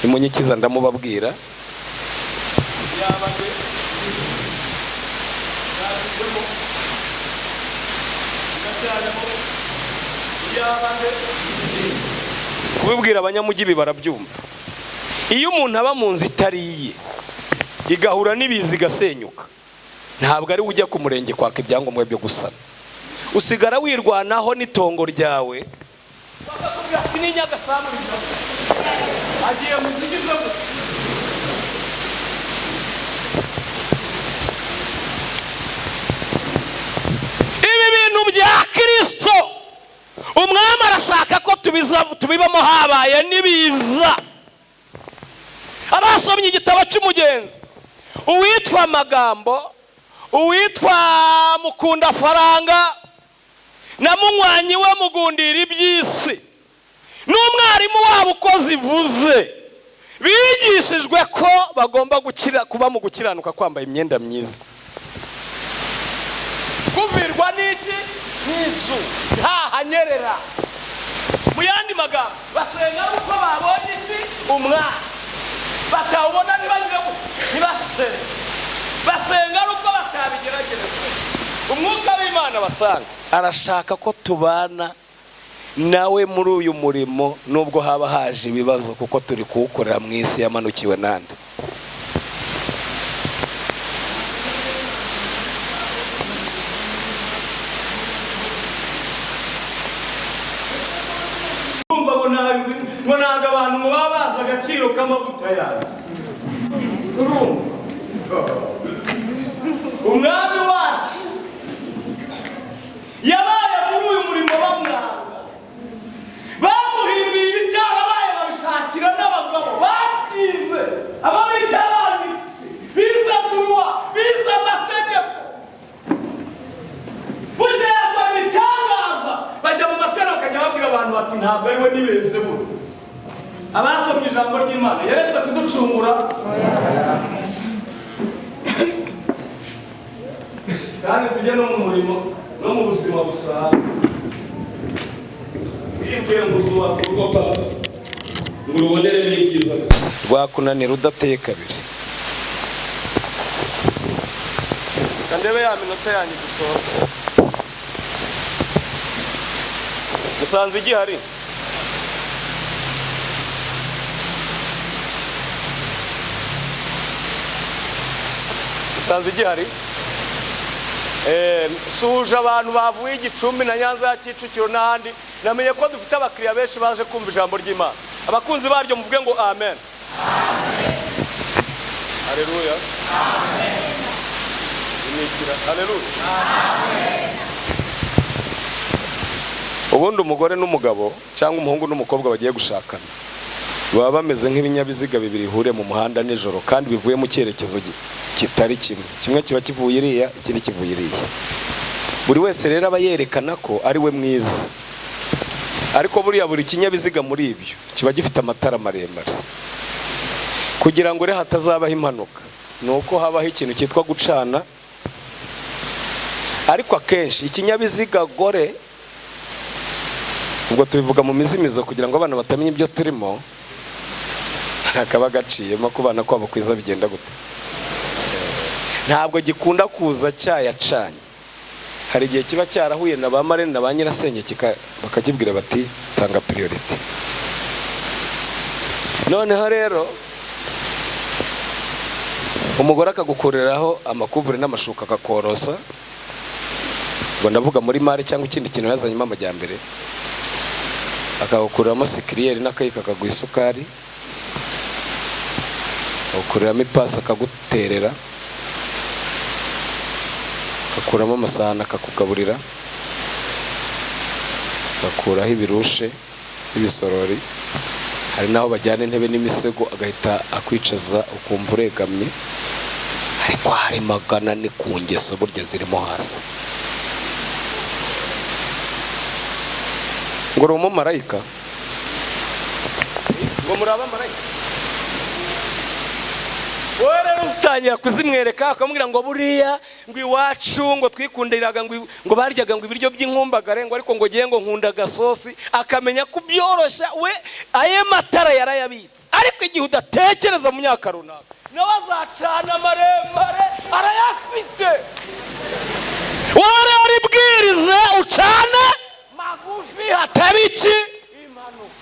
Speaker 3: imunyikiza ndamubabwira, kubibwira abanyamujyi ibi barabyumva. Iyo umuntu aba mu nzu itari iye igahura n'ibiza igasenyuka, ntabwo ari ujya ku murenge kwaka ibyangombwa byo gusana, usigara wirwanaho n'itongo ryawe, bakakubwira ati ni Nyagasambu agiye mu zigize gute. Ibi bintu bya Kristo umwami arashaka ko tubibamo habaye n'ibiza. Abasomye igitabo cy'umugenzi, uwitwa Magambo, uwitwa Mukunda Faranga na munywanyi we Mugundira iby'isi n'umwarimu wabo uko zivuze, bigishijwe ko bagomba gukira kuba mu gukiranuka kwambaye imyenda myiza, kuvirwa n'iki n'izu ntahanyerera. Mu yandi magambo basenga uko babonye iki umwana, batawubona ntibagire ntibasere, basenga uko batabigerageza. Umwuka w'Imana basanga arashaka ko tubana nawe muri uyu murimo nubwo haba haje ibibazo, kuko turi kuwukorera mu isi yamanukiwe nande. Ngo ntabwo abantu ngo baba bazi agaciro k'amavuta yanjye. Urumva umwami wacu yabaye muri uyu murimo bamwanga, bamuhimbiye ibitarabaye babishakira n'abagabo babyize, abo bita abanditsi bize duruwa, bize amategeko, bukeye ibitangaza bajya mu matara bakajya babwira abantu bati ntabwo ari we nibeze buno. Abasomye ijambo ry'Imana yaretse kuducungura, kandi tujye no mu murimo no mu buzima busanzwe. Wibwiye ngo uzubaka urugo papa ngo uruboneremo ibyiza gusa, rwakunanira udateye kabiri. Kandebe ya minota yanyu dusoza, musanze igihari. Musanze igihari. Suhuje abantu bavuye Igicumbi na Nyanza ya Kicukiro n'ahandi. Namenye ko dufite abakiriya benshi baje kumva ijambo ry'Imana. Abakunzi baryo muvuge ngo amen. Haleluya. Amen. Haleluya. Amen. Ubundi umugore n'umugabo cyangwa umuhungu n'umukobwa bagiye gushakana baba bameze nk'ibinyabiziga bibiri bihure mu muhanda nijoro, kandi bivuye mu cyerekezo kitari kimwe. Kimwe kiba kivuye iriya, ikindi kivuye iriya. Buri wese rero aba yerekana ko ari we mwiza, ariko buriya buri kinyabiziga muri ibyo kiba gifite amatara maremare kugira ngo rero hatazabaho impanuka. Nuko habaho ikintu cyitwa gucana, ariko akenshi ikinyabiziga gore, ubwo tubivuga mu mizimizo kugira ngo abana batamenya ibyo turimo, akaba gaciyemo ku bana kwabo kwiza bigenda gute, ntabwo gikunda kuza cyayacanye. Hari igihe kiba cyarahuye na ba marene na ba nyirasenge bakakibwira bati tanga priority. Noneho rero umugore akagukoreraho amakuvure n'amashuka akakorosa, ngo ndavuga muri mare cyangwa ikindi kintu yazanyemo amajyambere, Akagukuriramo sikiriyeri n'akayiko akaguha isukari, akagukuriramo ipasi akaguterera, agakuramo amasahani akakugaburira, agakuraho ibirushe n'ibisorori. Hari n'aho bajyana intebe n'imisego agahita akwicaza ukumva uregamye. Ariko hari magana ni ku ngeso burya zirimo hasi. Ngo uri umumarayika, ngo muri abamarayika. Wowe rero uzitangira kuzimwereka akamubwira ngo buriya ngo iwacu ngo twikundiraga ngo baryaga ngo ibiryo by'inkumbagare, ngo ariko ngo ngiye ngo nkunda agasosi, akamenya kubyoroshya we aye matara yarayabitse. Ariko igihe udatekereza mu myaka runaka nawe azacana maremare arayafite. Wowe rero uribwirize ucane magufi hataba iki impanuka.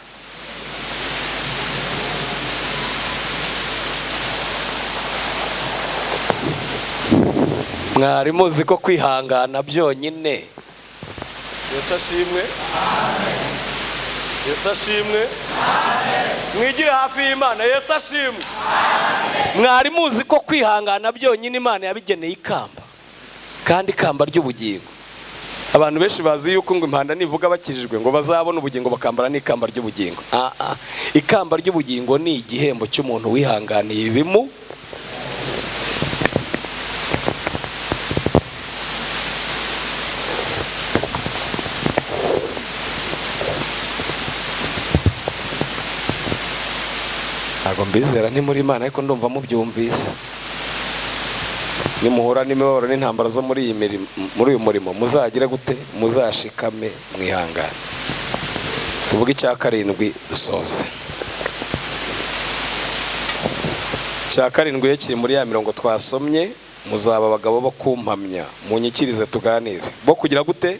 Speaker 3: Mwari muzi ko kwihangana byonyine. Yesu ashimwe. Yesu ashimwe. Mwigire hafi y'Imana. Yesu ashimwe. Mwari muzi ko kwihangana byonyine Imana yabigeneye ikamba, kandi ikamba ry'ubugingo. Abantu benshi bazi yuko ngo impanda nivuga bakijijwe ngo bazabona ubugingo bakambara n'ikamba ry'ubugingo. Ikamba ry'ubugingo ni igihembo cy'umuntu wihanganiye ibimu. Ntabwo mbizera nti muri Imana, ariko ndumva mubyumvise. Nimuhura n'imibabaro n'intambara zo muri iyi mirimo, muri uyu murimo, muzagire gute? Muzashikame mwihangane. Tuvuge icya karindwi dusoze. Icya karindwi iyo kiri muri ya mirongo twasomye, muzaba abagabo bo kumpamya, munyikirize tuganire. Bo kugira gute?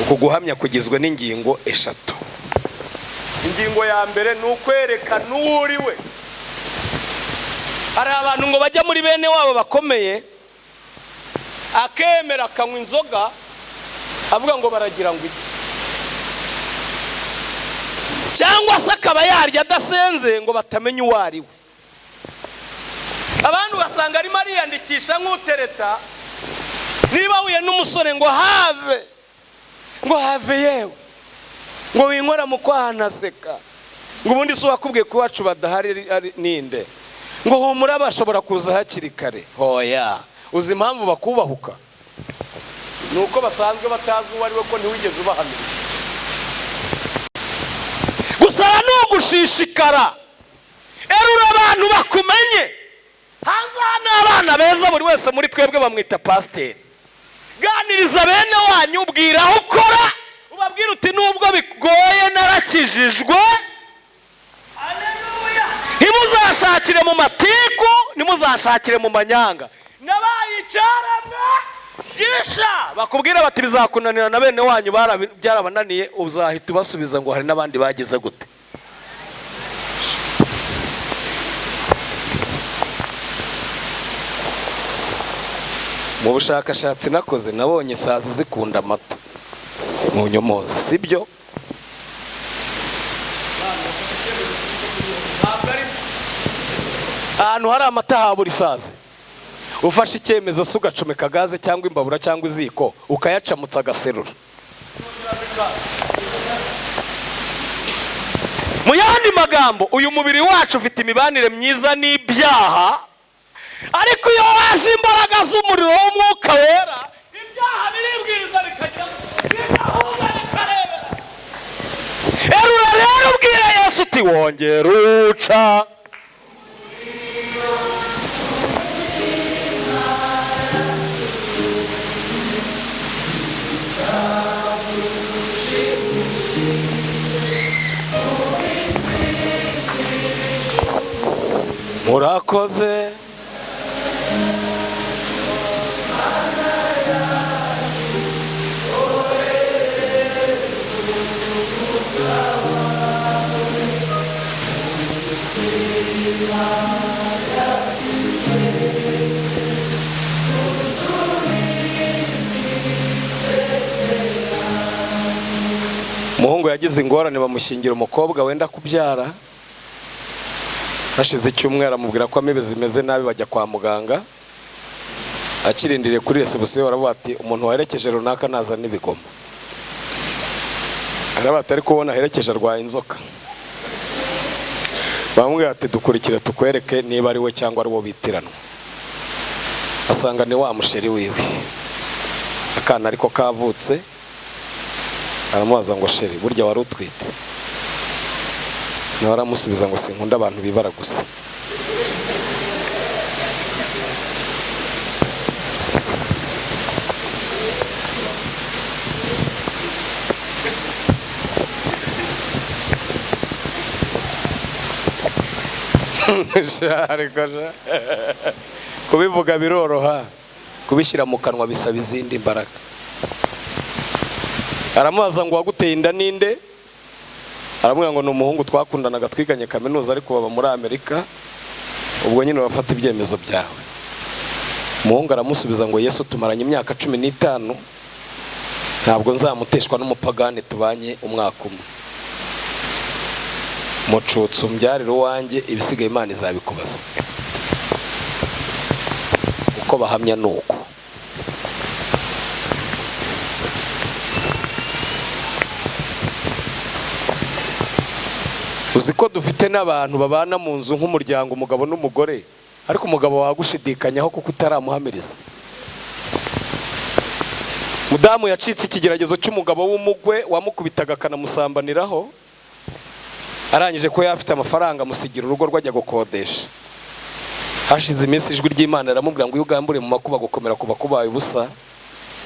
Speaker 3: Uku guhamya kugizwe n'ingingo eshatu. Ingingo ya mbere ni ukwerekana uwo uri we. Hari abantu ngo bajya muri bene wabo bakomeye, akemera akanywa inzoga avuga ngo baragira ngo iki, cyangwa se akaba yarya adasenze ngo batamenya uwo ari we. Abantu basanga arimo ariyandikisha nk'utereta. Niba ahuye n'umusore ngo have, ngo have yewe, ngo winkora mu kwanaseka, ngo ubundi se wakubwiye ko iwacu badahari ninde, ngo humura bashobora kuza hakiri kare. Hoya, uzi impamvu bakubahuka? Nuko basanzwe batazi uwo ari we, ko ntiwigeze ubahamiriza. Gusaba ni ugushishikara. Erura abantu bakumenye. Hanze n'abana beza buri wese muri twebwe bamwita pasiteri. Ganiriza bene wanyu, ubwira aho ukora, ubabwira uti nubwo bigoye narakijijwe. Ntimuzashakire mu matiku, ntimuzashakire mu manyanga. Nabaye icyaremwe gisha. Bakubwira bati bizakunanira na bene wanyu byarabananiye, uzahita ubasubiza ngo hari n'abandi bageze gute. Mu bushakashatsi nakoze nabonye isazi zikunda amata mu nyomoza, sibyo? Ahantu hari amata habura isazi. Ufashe icyemezo se ugacomeka gaze cyangwa imbabura cyangwa iziko ukayacamutsa agaserura. Mu yandi magambo, uyu mubiri wacu ufite imibanire myiza n'ibyaha, ariko iyo waje imbaraga z'umuriro w'umwuka wera, ibyaha biribwiriza bikajya bigahunga bikarebera. Erura rero ubwira Yesu uti wongera uca. Murakoze. Umuhungu yagize ingorane, bamushyingira umukobwa wenda kubyara. Hashize icyumweru amubwira ko amibe zimeze nabi, bajya kwa muganga. Akirindiriye kuri resebusiyo baravuga ati umuntu waherekeje runaka nazana ibigoma. Aravuga ati ariko ubona aherekeje arwaye inzoka. Bamubwira ati dukurikire tukwereke niba ari we cyangwa ari uwo bitiranwa. Asanga ni wa musheri wiwe, akana ariko kavutse. Aramubaza ngo sheri burya wari utwite? Nawe aramusubiza ngo sinkunda abantu bibara gusa. Kubivuga biroroha, kubishyira mu kanwa bisaba izindi mbaraga. Aramubaza ngo waguteye inda ninde? Aramubwira ngo ni umuhungu twakundanaga twiganye kaminuza ariko baba muri Amerika. Ubwo nyine bafata ibyemezo byawe. Umuhungu aramusubiza ngo Yesu tumaranye imyaka 15, ntabwo nzamuteshwa n'umupagani tubanye umwaka umwe. Mucutsu mbyarire uwanjye, ibisigaye Imana izabikubaza. Uko bahamya nuko. Uzi ko dufite n'abantu babana mu nzu nk'umuryango, umugabo n'umugore, ariko umugabo wagushidikanyaho kuko utaramuhamiriza. Mudamu yacitse ikigeragezo cy'umugabo w'umugwe wamukubitaga akanamusambaniraho. Arangije ko yafite amafaranga amusigira urugo rwajya gukodesha. Hashize iminsi ijwi ry'Imana riramubwira ngo iyo ugamburiye mu makuba gukomera kuba kubaye ubusa.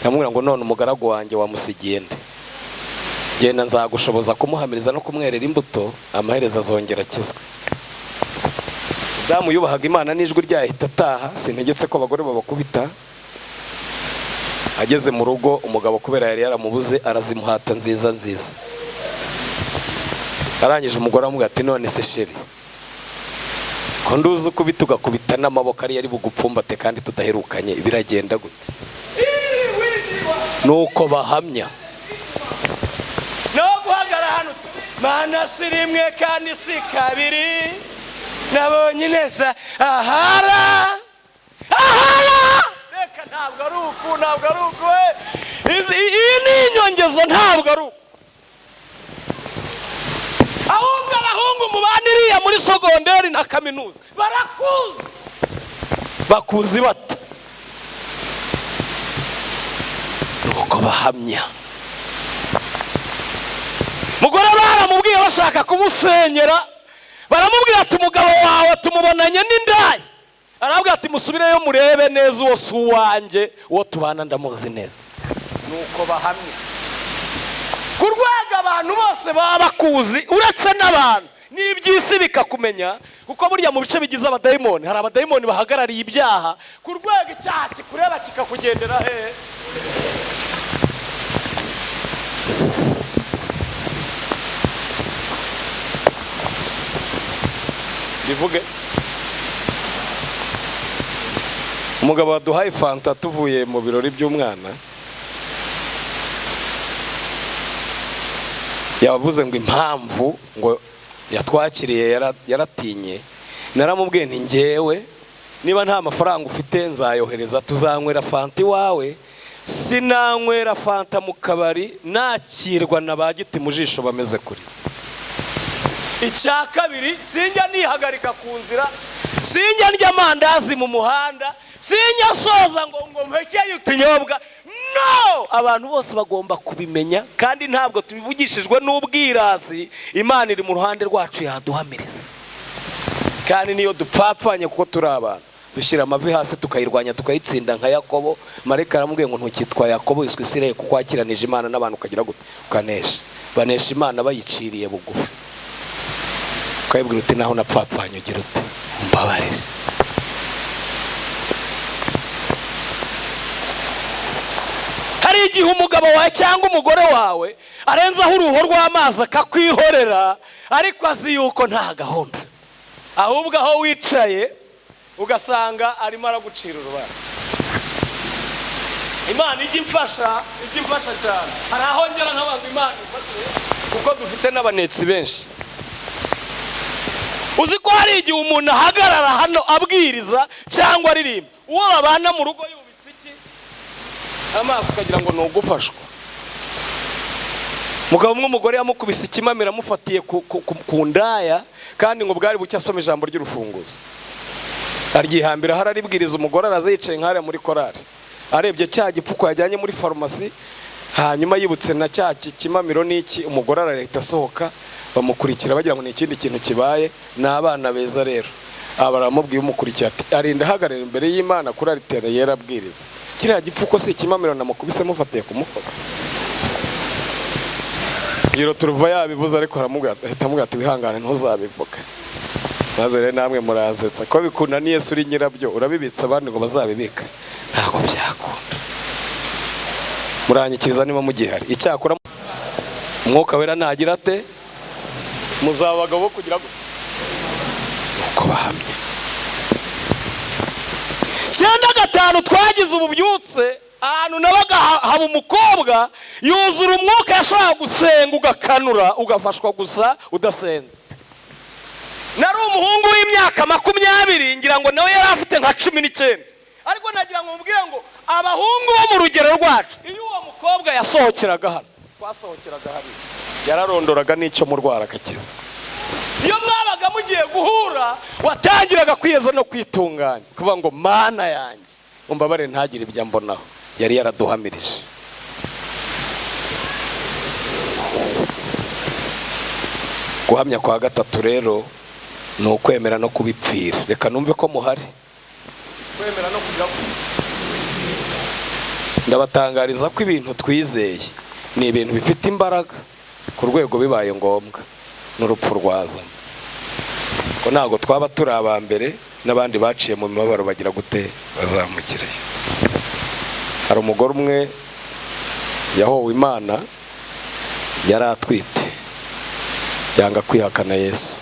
Speaker 3: Aramubwira ngo none umugaragu wanjye wamusigiye nde? Genda nzagushoboza kumuhamiriza no kumwerera imbuto, amaherezo azongera akizwe. Mudamu yubahaga Imana n'ijwi ryayo ahita ataha. Sintegetse ko abagore babakubita. Ageze mu rugo umugabo kubera yari yaramubuze arazimuhata nziza nziza. Arangije umugore aramubwira ati none se sheri, ko nduzi ukubita ugakubita n'amaboko ari yari bugupfumbate kandi tudaherukanye, biragenda gute? Nuko bahamya.
Speaker 1: No guhagara hano Mana si rimwe kandi si kabiri, nabonye ineza ahara ahara. Reka ntabwo ari uku, ntabwo ari uku, iyi ni inyongezo, ntabwo ari uku. Ahubwo abahungu mubaniriya muri sogonderi na kaminuza barakuzi, bakuzi bate? Nuko bahamya. Mugore baramubwiye bashaka kumusenyera, baramubwira ati umugabo wawe tumubonanye n'indaya. Arabwira ati musubireyo murebe neza, uwo si uwanjye, uwo tubana ndamuzi neza. Nuko bahamya. Ku rwego abantu bose baba bakuzi, uretse n'abantu n'iby'isi bikakumenya, kuko burya mu bice bigize abadayimoni hari abadayimoni bahagarariye ibyaha. Ku rwego icyaha kikureba kikakugendera he? Bivuge.
Speaker 3: Umugabo waduhaye fanta tuvuye mu birori by'umwana yavuze ngo impamvu ngo yatwakiriye yaratinye. Naramubwiye nti njyewe niba nta mafaranga ufite nzayohereza tuzanywera fanta iwawe. Sinanywera fanta mu kabari nakirwa na ba giti mu jisho bameze kuri.
Speaker 1: Icya kabiri, sinjya nihagarika ku nzira, sinjya ndya amandazi mu muhanda, sinjya soza ngo mpekeye utunyobwa. No! Abantu bose bagomba kubimenya, kandi ntabwo tubivugishijwe n'ubwirasi. Imana iri mu ruhande rwacu yaduhamiriza.
Speaker 3: Kandi niyo dupfapfanye kuko turi abantu, dushyira amavi hasi tukayirwanya tukayitsinda nka Yakobo. Marayika aramubwiye ngo ntukitwa Yakobo, wiswe Isirayeli, kuko wakiranije Imana n'abantu ukagira gute? Ukanesha. Banesha Imana bayiciriye bugufi. Ukayibwira uti naho napfapfanye ugira ute? Umbabarire.
Speaker 1: Hari igihe umugabo wawe cyangwa umugore wawe arenzaho uruho rw'amazi akakwihorera, ariko azi yuko nta gahunda. Ahubwo aho wicaye ugasanga arimo aragucira urubanza. Imana ijya imfasha, ijya imfasha cyane. Hari aho ngera nk'abantu Imana imfashe, kuko dufite n'abanetsi benshi. Uzi ko hari igihe umuntu ahagarara hano abwiriza cyangwa aririmba, uwo babana mu rugo yubitse iki amaso, ukagira ngo ni ugufashwa. Mugabo umwe, umugore yamukubise ikimamiro amufatiye ku ndaya, kandi ngo bwari bucye asoma ijambo ry'urufunguzo, aryihambira aho araribwiriza. Umugore araza yicaye nk'hariya muri korari, arebye cya gipfuko yajyanye muri farumasi, hanyuma yibutse na cya kimamiro n'iki, umugore arareta asohoka, bamukurikira bagira ngo ni ikindi kintu kibaye. Ni abana beza rero. Aba baramubwiye, umukurikiye ati arinda ahagarara imbere y'Imana kuri aritera yera abwiriza, kiriya gipfuko si ikimamiro namukubise mufatiye kumufata? Iyo turuva yabivuze, ariko aramubwira, ahita amubwira ati wihangane ntuzabivuge. Maze rero namwe muransetsa ko bikunaniye se uri nyirabyo, urabibitsa abandi ngo bazabibika, ntabwo byakunda. Muranyikiriza niba mugihari. Icyakora Umwuka Wera nagira ate, muzaba abagabo bo kugira uko bahamye. 95 twagize ububyutse ahantu nabaga, haba umukobwa yuzura umwuka, yashobora gusenga ugakanura ugafashwa gusa udasenze. Nari umuhungu w'imyaka 20, ngira ngo nawe yari afite nka 19, ariko nagira ngo mubwire ngo abahungu bo mu rugero rwacu, iyo uwo mukobwa yasohokeraga hano, twasohokeraga hano, yararondoraga n'icyo murwara akakiza. Iyo mwabaga mugiye guhura, watangiraga kwiyeza no kwitunganya, kuvuga ngo Mana yanjye umbabare ntagire ibyo mbonaho. Yari yaraduhamirije. Guhamya kwa gatatu rero ni ukwemera no kubipfira. Reka numve ko muhari. Kwemera no kujya. Ndabatangariza ko ibintu twizeye ni ibintu bifite imbaraga ku rwego bibaye ngombwa n'urupfu rwazana. Ko ntabwo twaba turi aba mbere, n'abandi baciye mu mibabaro bagira gute, bazamukireyo. Hari umugore umwe yahowe Imana, yari atwite, yanga kwihakana Yesu,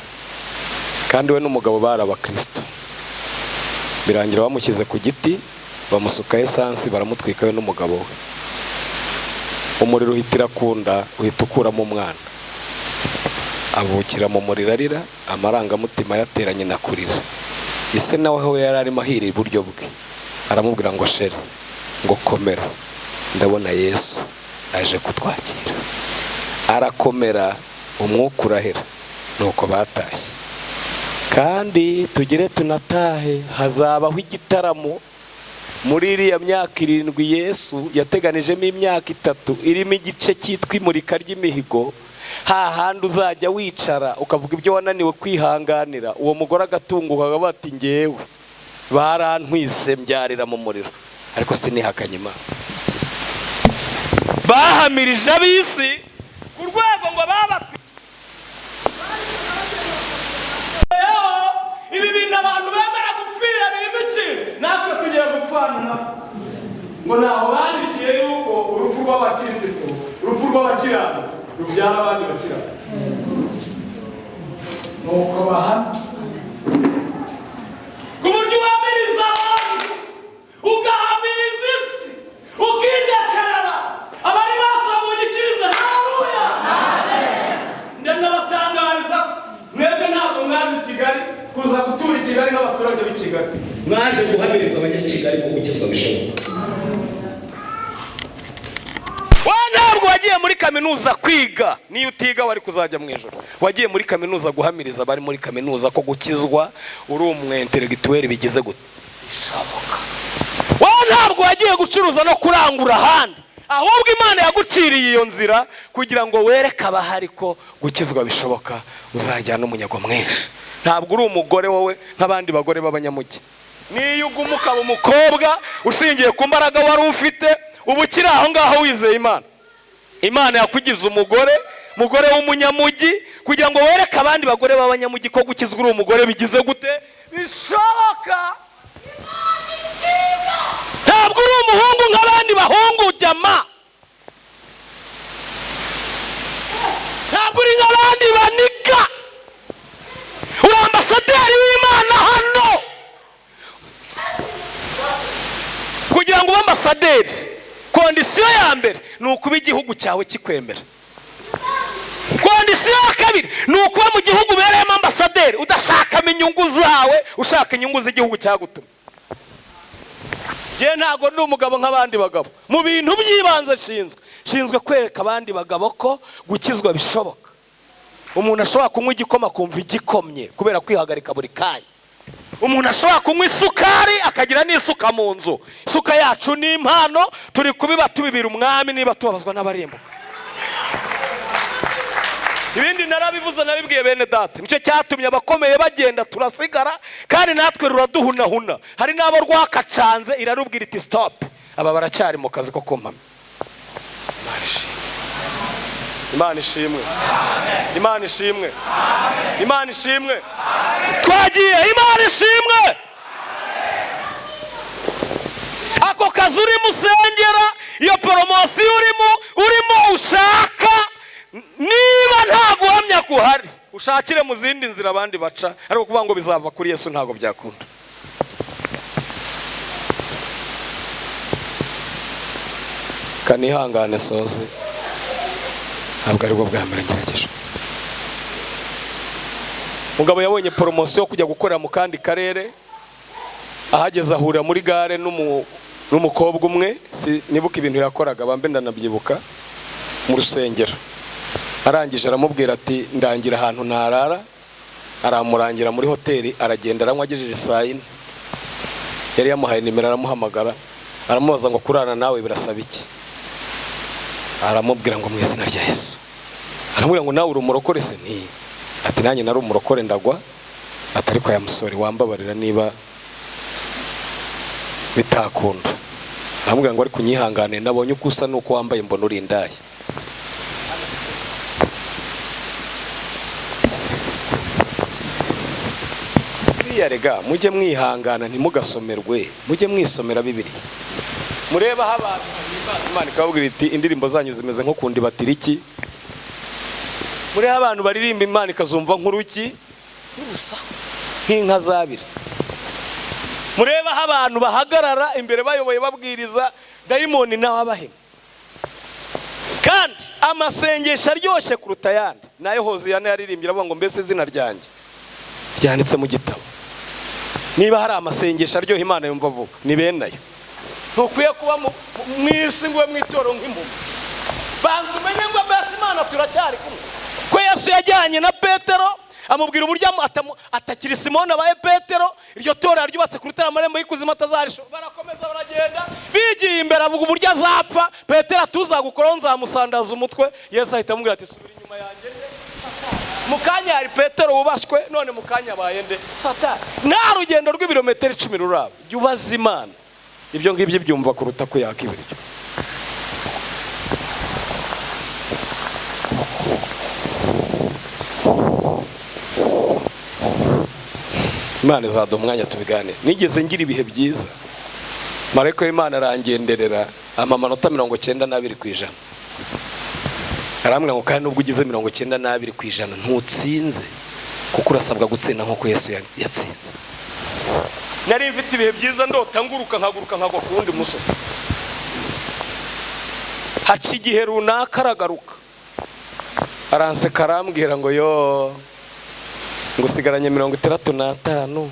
Speaker 1: kandi we n'umugabo bari abakristo. Birangira bamushyize ku giti, bamusuka esansi, baramutwika we n'umugabo we. Umuriro uhitira ku nda, uhita ukuramo umwana, avukira mu muriro arira, amarangamutima yateranye na kurira. Ise nawe aho yari arimo ahira iburyo bwe, aramubwira ngo shere, ngo komera, ndabona Yesu aje kutwakira. Arakomera, umwuka urahera. Nuko batashye. Kandi tugere tunatahe, hazabaho igitaramo muri iriya myaka 7 Yesu yateganijemo imyaka 3 irimo igice cyitwa imurika ry'imihigo. Hahandi uzajya wicara ukavuga ibyo wananiwe kwihanganira, uwo mugore agatunguka bati ngewe barantwise mbyarira mu muriro, ariko sinihakanye Imana. Bahamirije ab'isi ku rwego ngo babatwi. Ibi bintu abantu bemera gupfira birimo iki? Natwe tugiye gupfana nabo. Ngo ntaho bandikiye yuko urupfu rw'abakirisitu, urupfu rw'abakiranutsi rubyara abandi bakiranutsi. Nuko bahamya ku buryo uhamiriza abantu, ugahamiriza isi, ukidekarara abari maso munyikirize haleluya. Ndanabatangariza mwebwe ntabwo mwaje i Kigali kuza gutura i Kigali nk'abaturage b'i Kigali, mwaje guhamiriza abanyakigali ko gukizwa bishoboka. Ntabwo wagiye muri kaminuza kwiga, niyo utiga wari kuzajya mu ijoro. Wagiye muri kaminuza guhamiriza abari muri kaminuza ko gukizwa uri umwenteregituweri bigize gute bishoboka. Ntabwo wagiye gucuruza no kurangura ahandi, ahubwo Imana yaguciriye iyo nzira kugira ngo wereke abahari ko gukizwa bishoboka, uzajyana umunyago mwinshi. Ntabwo uri umugore wowe nk'abandi bagore b'abanyamugi. Niyo uguma ukaba umukobwa ushingiye ku mbaraga wari ufite, ubu ukiri aho ngaho wizeye Imana. Imana yakugize umugore, mugore w'umunyamugi, kugira ngo wereke abandi bagore b'abanyamugi ko gukizwa uri umugore bigize gute bishoboka. Ntabwo uri umuhungu nk'abandi bahungu jama, ntabwo uri nk'abandi baniga, uri ambasaderi w'Imana hano. Kugira ngo ube ambasaderi
Speaker 3: Condition ya mbere ni ukuba igihugu cyawe kikwemera. Condition ya kabiri ni ukuba mu gihugu ubereyemo ambasaderi, udashakamo inyungu zawe, ushaka inyungu z'igihugu cyagutumye. Njye ntabwo ndi umugabo nk'abandi bagabo. Mu bintu by'ibanze nshinzwe kwereka abandi bagabo ko gukizwa bishoboka. Umuntu ashobora kunywa igikoma akumva igikomye kubera kwihagarika buri kanya. Umuntu ashobora kunywa isukari akagira n'isuka mu nzu. Isuka yacu ni impano, turi kubiba tubibira umwami niba tubabazwa n'abarimbuka. Ibindi narabivuze, nabibwiye bene data. Nicyo cyatumye abakomeye bagenda turasigara, kandi natwe ruraduhunahuna. Hari n'abo rwakacanze irarubwira iti stop, aba baracyari mu kazi ko kumpamya. Imana ishimwe, Imana ishimwe, Imana ishimwe. Twagiye, Imana ishimwe. Ako kazi urimo usengera, iyo poromosiyo urimo ushaka, niba nta guhamya kuhari, ushakire mu zindi nzira abandi baca, ariko kuvuga ngo bizava kuri Yesu ntabwo byakunda. Kanihangane soze, ntabwo aribwo bwa mbere ngerageje. Mugabo yabonye poromosiyo yo kujya gukorera mu kandi karere, ahageze ahurira muri gare n'umukobwa umwe, nibuka ibintu yakoraga bambe ndanabyibuka, mu rusengero. Arangije aramubwira ati ndangira ahantu narara, aramurangira muri hoteli, aragenda aranywa agejeje saa 4. Yari yamuhaye nimero aramuhamagara, aramubaza ngo kurana nawe birasaba iki? Aramubwira ngo mu izina rya Yesu. Aramubwira ngo nawe uri umurokore se? Nti ati nanjye nari umurokore ndagwa, ati ariko aya musore wambabarira niba bitakunda. Aramubwira ngo ariko unyihangane, nabonye uko usa nuko wambaye mbona uri indaya. Rega mujye mwihangana ntimugasomerwe, mujye mwisomera Bibiliya. Mureba aho abantu Imana ikababwira iti indirimbo zanyu zimeze nko kundi batiriki. Mureba abantu baririmba Imana ikazumva nk'uruki n'urusaku nk'inka zabira. Mureba aho abantu bahagarara imbere bayoboye babwiriza, dayimoni nawe abahema. Kandi amasengesho aryoshye kuruta ayandi nayo Hoziyana yaririmbye aravuga ngo mbese izina ryanjye ryanditse mu gitabo. Niba hari amasengesho aryoha Imana yumva vuba ni bene ayo. Ntukwiye kuba mu isi ngo ube mu itorero nk'impumyi. Banza umenye ngo mbese Imana turacyari kumwe. Ko Yesu yajyanye na Petero amubwira uburyo atakiri Simoni abaye Petero, iryo torero ryubatse ku rutare amarembo y'ikuzimu atazarisho. Barakomeza baragenda bigiye imbere avuga uburyo azapfa. Petero atuzagukoraho nzamusandaza umutwe. Yesu ahita amubwira ati subira inyuma yanjye. Mu kanya hari Petero wubashywe, none mu kanya abaye nde? Satani. Nta rugendo rw'ibirometero 10 ruraba. Jya ubaza Imana ibyo ngibyo byumva kuruta ko yaka ibiryo. Imana izaduha umwanya tubiganire. Nigeze ngira ibihe byiza, marayika w'Imana arangenderera ampa amanota 92%. Arambwira ngo kandi nubwo ugize 92% ntutsinze, kuko urasabwa gutsinda nk'uko Yesu yatsinze. Nari mfite ibihe byiza ndota nguruka nkaguruka nkagwa ku wundi musozi. Haca igihe runaka aragaruka, aranseka arambwira ngo yo ngo usigaranye 65,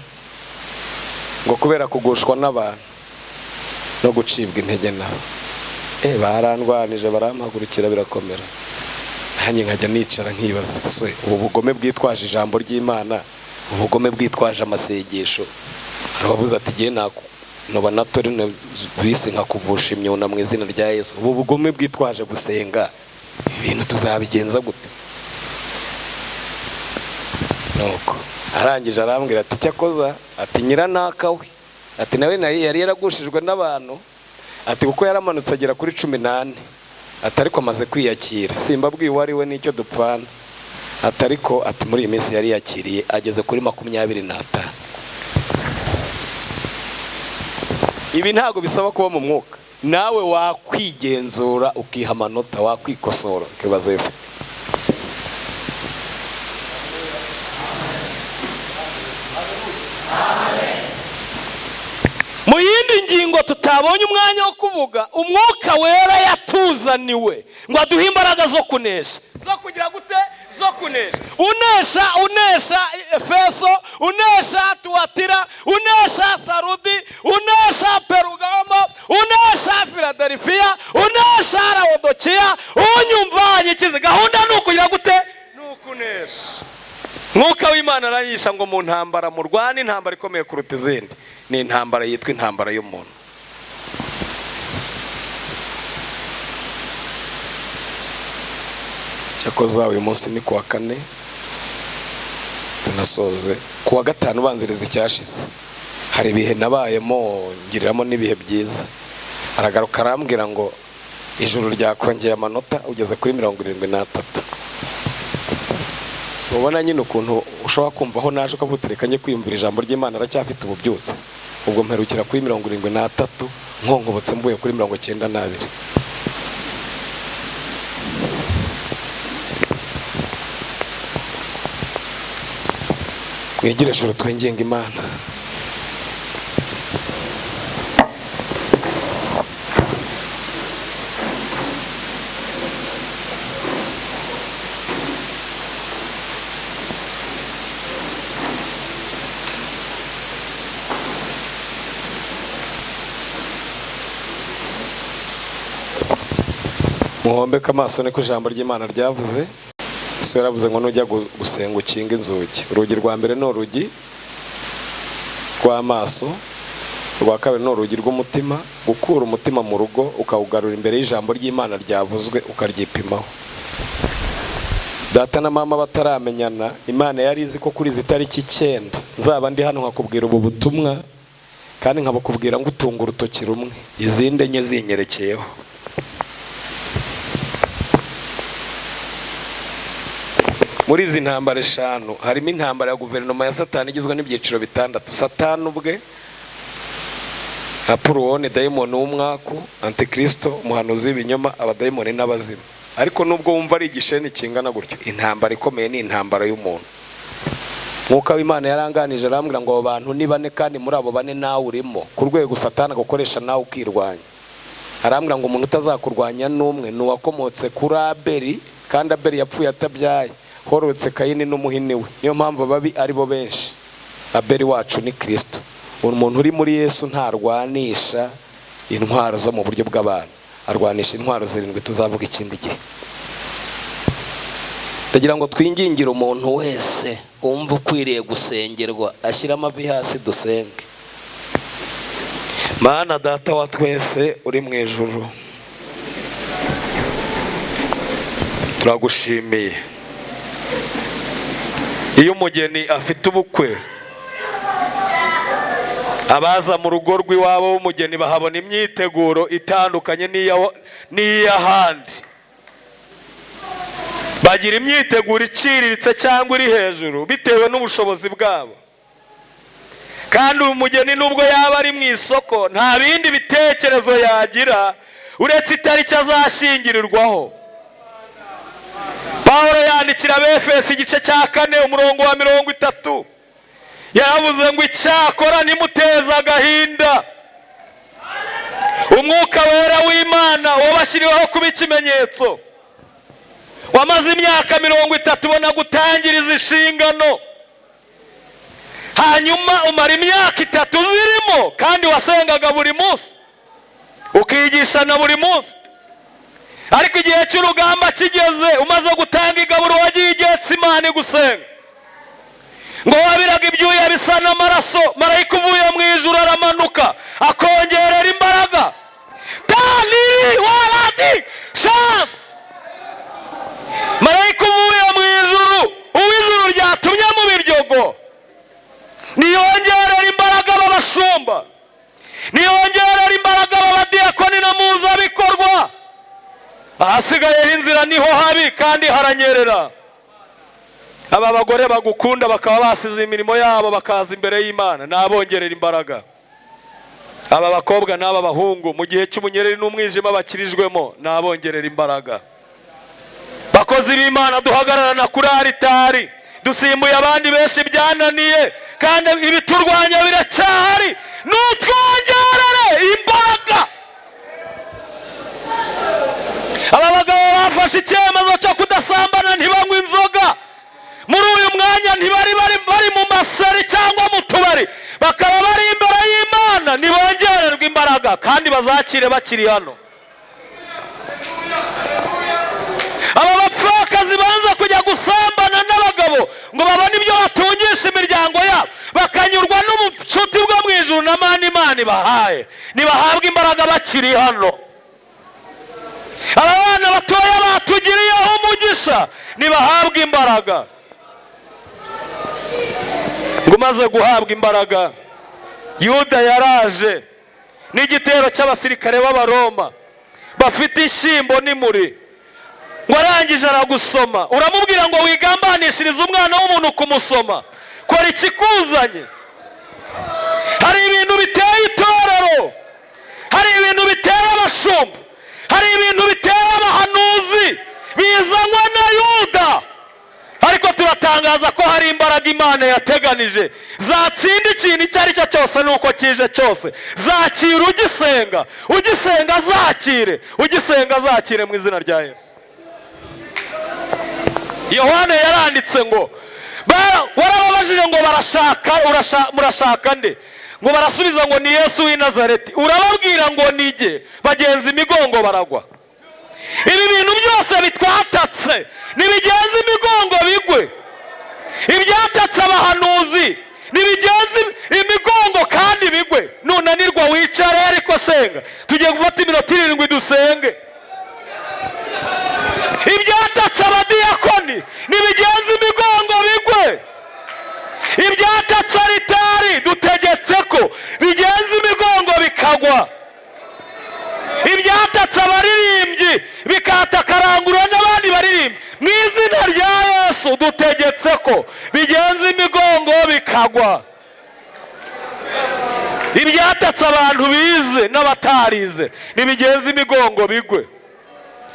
Speaker 3: ngo kubera kugushwa n'abantu no gucibwa intege nabo. Barandwanije barampagurukira birakomera. Nanjye nkajya nicara nkibaza se ubu bugome bwitwaje ijambo ry'Imana, ubugome bwitwaje amasengesho. Arababuza ati giye noba natori bise nkakuvusha imyuna mu izina rya Yesu. Ubu bugome bwitwaje gusenga, ibintu tuzabigenza gute? Nuko arangije arambwira ati cyakoza, ati nyiranaka we, ati nawe yari yaragushijwe n'abantu, ati kuko yaramanutse agera kuri 14, ati ariko amaze kwiyakira, simbabwiye uwo ari we n'icyo dupfana, ati ariko ati muri iyi minsi yari yakiriye ageze kuri 25. Ibi ntago bisaba kuba mu mwuka, nawe wakwigenzura ukiha amanota, wakwikosora ukibaza ifu. Mu yindi ngingo
Speaker 1: ngingo tutabonye umwanya wo kuvuga, Umwuka Wera yatuzaniwe ngo aduhe imbaraga zo kunesha, zo kugira gute? Zo kunesha. Unesha, unesha Efeso, unesha Tuwatira, unesha Sarudi, unesha Perugamo, unesha Filadelfiya, unesha Lawodokiya. Unyumva nyikize. Gahunda ni ukugira gute? Ni ukunesha. Mwuka w'Imana aranyisha ngo mu ntambara murwane, intambara ikomeye kuruta izindi ni intambara yitwa intambara y'umuntu. Cyakoza uyu munsi ni kuwa kane, tunasoze kuwa gatanu ubanziriza icyashize. Hari ibihe nabayemo ngiriramo n'ibihe byiza. Aragaruka arambwira ngo ijuru ryakongeye amanota ugeze kuri 73. Ubona nyine ukuntu ushobora kumva aho naje ukavuga njye kwiyumvira ijambo ry'Imana aracyafite ububyutse. Ubwo mperukira kuri 73 nkonkobotse mvuye kuri 92. Mwigire ijuru twinginga Imana. Muhombeke amaso niko ijambo ry'Imana ryavuze. Yesu yaravuze ngo nujya gusenga ukinga inzugi. Urugi rwa mbere ni urugi rw'amaso, rwa kabiri ni urugi rw'umutima. Gukura umutima mu rugo ukawugarura imbere y'ijambo ry'Imana ryavuzwe ukaryipimaho. Data na mama bataramenyana, Imana yari izi ko kuri izi tariki 9 nzaba ndi hano nkakubwira ubu butumwa, kandi nkabakubwira ngo utunga urutoki rumwe, izindi enye zinyerekeyeho. Muri izi ntambara 5 harimo intambara ya guverinoma ya Satani igizwe n'ibyiciro 6. Satani ubwe, Apuruwone dayimoni w'umwaku, Antikristo, umuhanuzi w'ibinyoma, abadayimoni n'abazimu. Ariko nubwo wumva ari igisheni kingana gutyo, intambara ikomeye ni intambara y'umuntu. Mwuka w'Imana yaranganije arambwira ngo abo bantu ni bane, kandi muri abo bane nawe urimo, ku rwego Satani agukoresha nawe ukirwanya. Arambwira ngo umuntu utazakurwanya n'umwe ni uwakomotse kuri Abeli, kandi Abeli yapfuye atabyaye, horotse Kayini n'umuhini we. Niyo mpamvu ababi ari bo benshi. Abeli wacu ni Kristo. Umuntu uri muri Yesu ntarwanisha intwaro zo mu buryo bw'abantu, arwanisha intwaro 7 tuzavuga ikindi gihe. Ndagira ngo twingingire umuntu wese wumva ukwiriye gusengerwa ashyira amavi hasi dusenge. Mana Data wa twese uri mu ijuru, turagushimiye. Iyo umugeni afite ubukwe, abaza mu rugo rw'iwabo w'umugeni bahabona imyiteguro itandukanye n'iy'ahandi. Bagira imyiteguro iciriritse cyangwa iri hejuru bitewe n'ubushobozi bwabo. Kandi umugeni nubwo yaba ari mu isoko nta bindi bitekerezo yagira uretse itariki azashyingirirwaho. Pawulo yandikira Abefeso igice cya 4 umurongo wa 30, yaravuze ngo icyakora nimuteza agahinda Umwuka Wera w'Imana wabashyiriweho kuba ikimenyetso, wamaze imyaka 30 ubona gutangiriza inshingano, hanyuma umara imyaka 3 zirimo, kandi wasengaga buri munsi ukigishana buri munsi. Ariko igihe cy'urugamba kigeze, umaze gutanga igaburo wagiye Getsemani gusenga, ngo wabiraga ibyuya bisa n'amaraso, marayika uvuye mu ijuru aramanuka akongerera imbaraga. Tani waradi chance, marayika uvuye mu ijuru, uw'ijuru ryatumye mu biryogo, niyongerera imbaraga b'abashumba, niyongerera imbaraga b'abadiyakoni na muzabikorwa. Ahasigayeho inzira niho habi kandi haranyerera. Aba bagore bagukunda bakaba basize imirimo yabo bakaza imbere y'Imana, nabongerera imbaraga. Aba bakobwa n'aba bahungu mu gihe cy'ubunyereri n'umwijima bakirijwemo, nabongerera imbaraga. Bakozi b'Imana duhagararana kuri aritari, dusimbuye abandi benshi byananiye, kandi ibiturwanya biracyahari, nutwongerere imbaraga. Aba bagabo bafashe icyemezo cyo kudasambana, ntibanywe inzoga. Muri uyu mwanya ntibari bari mu masari cyangwa mu tubari, bakaba bari imbere y'Imana. Ntibongererwe imbaraga kandi bazakire bakiri hano. Aba bapfakazi banza kujya gusambana n'abagabo ngo babone ibyo batungisha imiryango yabo, bakanyurwa n'ubucuti bwo mu ijuru na mani Imana ibahaye, ntibahabwe imbaraga bakiri hano. Aba bana batoya batugiriyeho umugisha, ntibahabwe imbaraga. Ngo umaze guhabwa imbaraga, Yuda yaraje n'igitero cy'abasirikare b'Abaroma bafite ishyimbo n'imuri, ngo arangije aragusoma. Uramubwira ngo wigambanishirize umwana w'umuntu kumusoma, kora ikikuzanye. Hari ibintu biteye itorero, hari ibintu biteye abashumba, hari ibintu biteye abahanuzi bizanwa na Yuda. Ariko turatangaza ko hari imbaraga Imana yateganije zatsinda ikintu icyo ari cyo cyose nuko kije cyose. Zakira ugisenga, ugisenga zakire, ugisenga zakire mu izina rya Yesu. Yohana yaranditse ngo warababajije ngo barashaka, murashaka nde? Ngo barasubiza ngo ni Yesu w'i Nazareti. Urababwira ngo nige, bagenza imigongo baragwa. Ibi bintu byose bitwatatse nibigenza imigongo bigwe. Ibyatatse abahanuzi nibigenza imigongo kandi bigwe. Nunanirwa wicare, ariko senga. Tugiye gufata iminota 7 dusenge. Ibyatatse abadiyakoni nibigenza imigongo bigwe. Ibyatatse aritari dutegetse ko bigenza imigongo bikagwa. Ibyatatse abaririmbyi bikatakarangurura n'abandi baririmbyi, mu izina rya Yesu dutegetse ko bigenza imigongo bikagwa. Ibyatatse abantu bize n'abatarize nibigenza imigongo bigwe.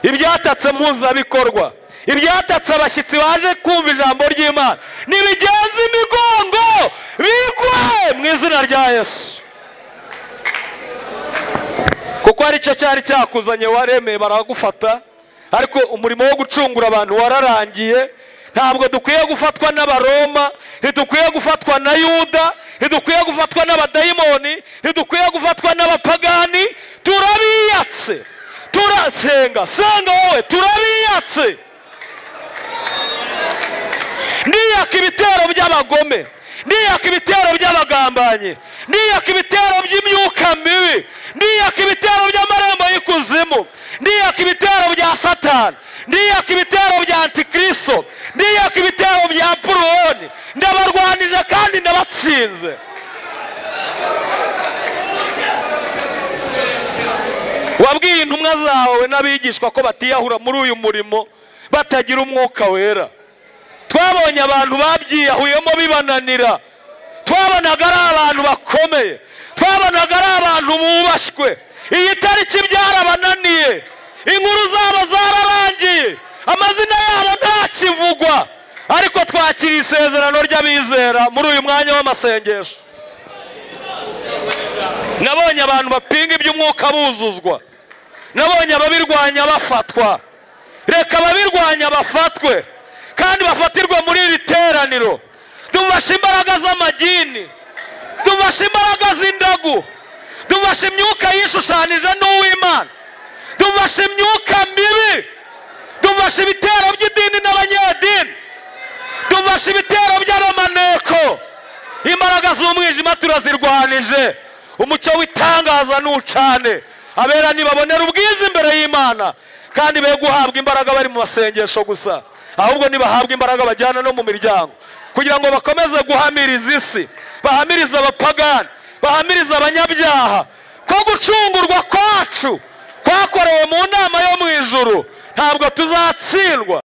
Speaker 1: Ibyatatse mpuzabikorwa, ibyatatse abashyitsi baje kumva ijambo ry'Imana nibigenza imigongo bigwe mu izina rya Yesu. Kuko ari cyo cyari cyakuzanye, waremeye baragufata, ariko umurimo wo gucungura abantu wararangiye. Ntabwo dukwiye gufatwa n'Abaroma, ntidukwiye gufatwa na Yuda, ntidukwiye gufatwa n'abadayimoni, ntidukwiye gufatwa n'abapagani. Turabiyatse, turasenga, senga wowe, turabiyatse. Niyaka ibitero by'abagome, niyaka ibitero by'abagambanyi, niyaka ibitero by'imyuka mibi, niyaka ibitero by'amarembo y'ikuzimu, niyaka ibitero bya Satani, niyaka ibitero bya Antikristo, niyaka ibitero bya Puroni. Ndabarwanije kandi ndabatsinze. Wabwiye intumwa zawe n'abigishwa ko batiyahura muri uyu murimo batagira umwuka wera. Twabonye abantu babyiyahuyemo bibananira. Twabonaga ari abantu bakomeye, twabonaga ari abantu bubashywe. Iyi tariki byarabananiye, inkuru zabo zararangiye, amazina yabo ntakivugwa. Ariko twakira isezerano ry'abizera muri uyu mwanya w'amasengesho. Nabonye abantu bapinga iby'umwuka buzuzwa, nabonye ababirwanya bafatwa. Reka ababirwanya bafatwe kandi bafatirwe muri iri teraniro. Dubashe imbaraga z'amagini, dubashe imbaraga z'indagu, dubashe imyuka yishushanije n'uw'Imana, dubashe imyuka mibi, dubashe ibitero by'idini n'abanyedini, dubashe ibitero by'abamaneko. Imbaraga z'umwijima turazirwanije. Umucyo w'itangaza nucane, abera nibabonera ubwiza imbere y'Imana. Kandi be guhabwa imbaraga bari mu masengesho gusa, ahubwo nibahabwa imbaraga bajyana no mu miryango, kugira ngo bakomeze guhamiriza isi, bahamiriza abapagani, bahamiriza abanyabyaha ko gucungurwa kwacu kwakorewe mu nama yo mu ijuru. Ntabwo tuzatsindwa.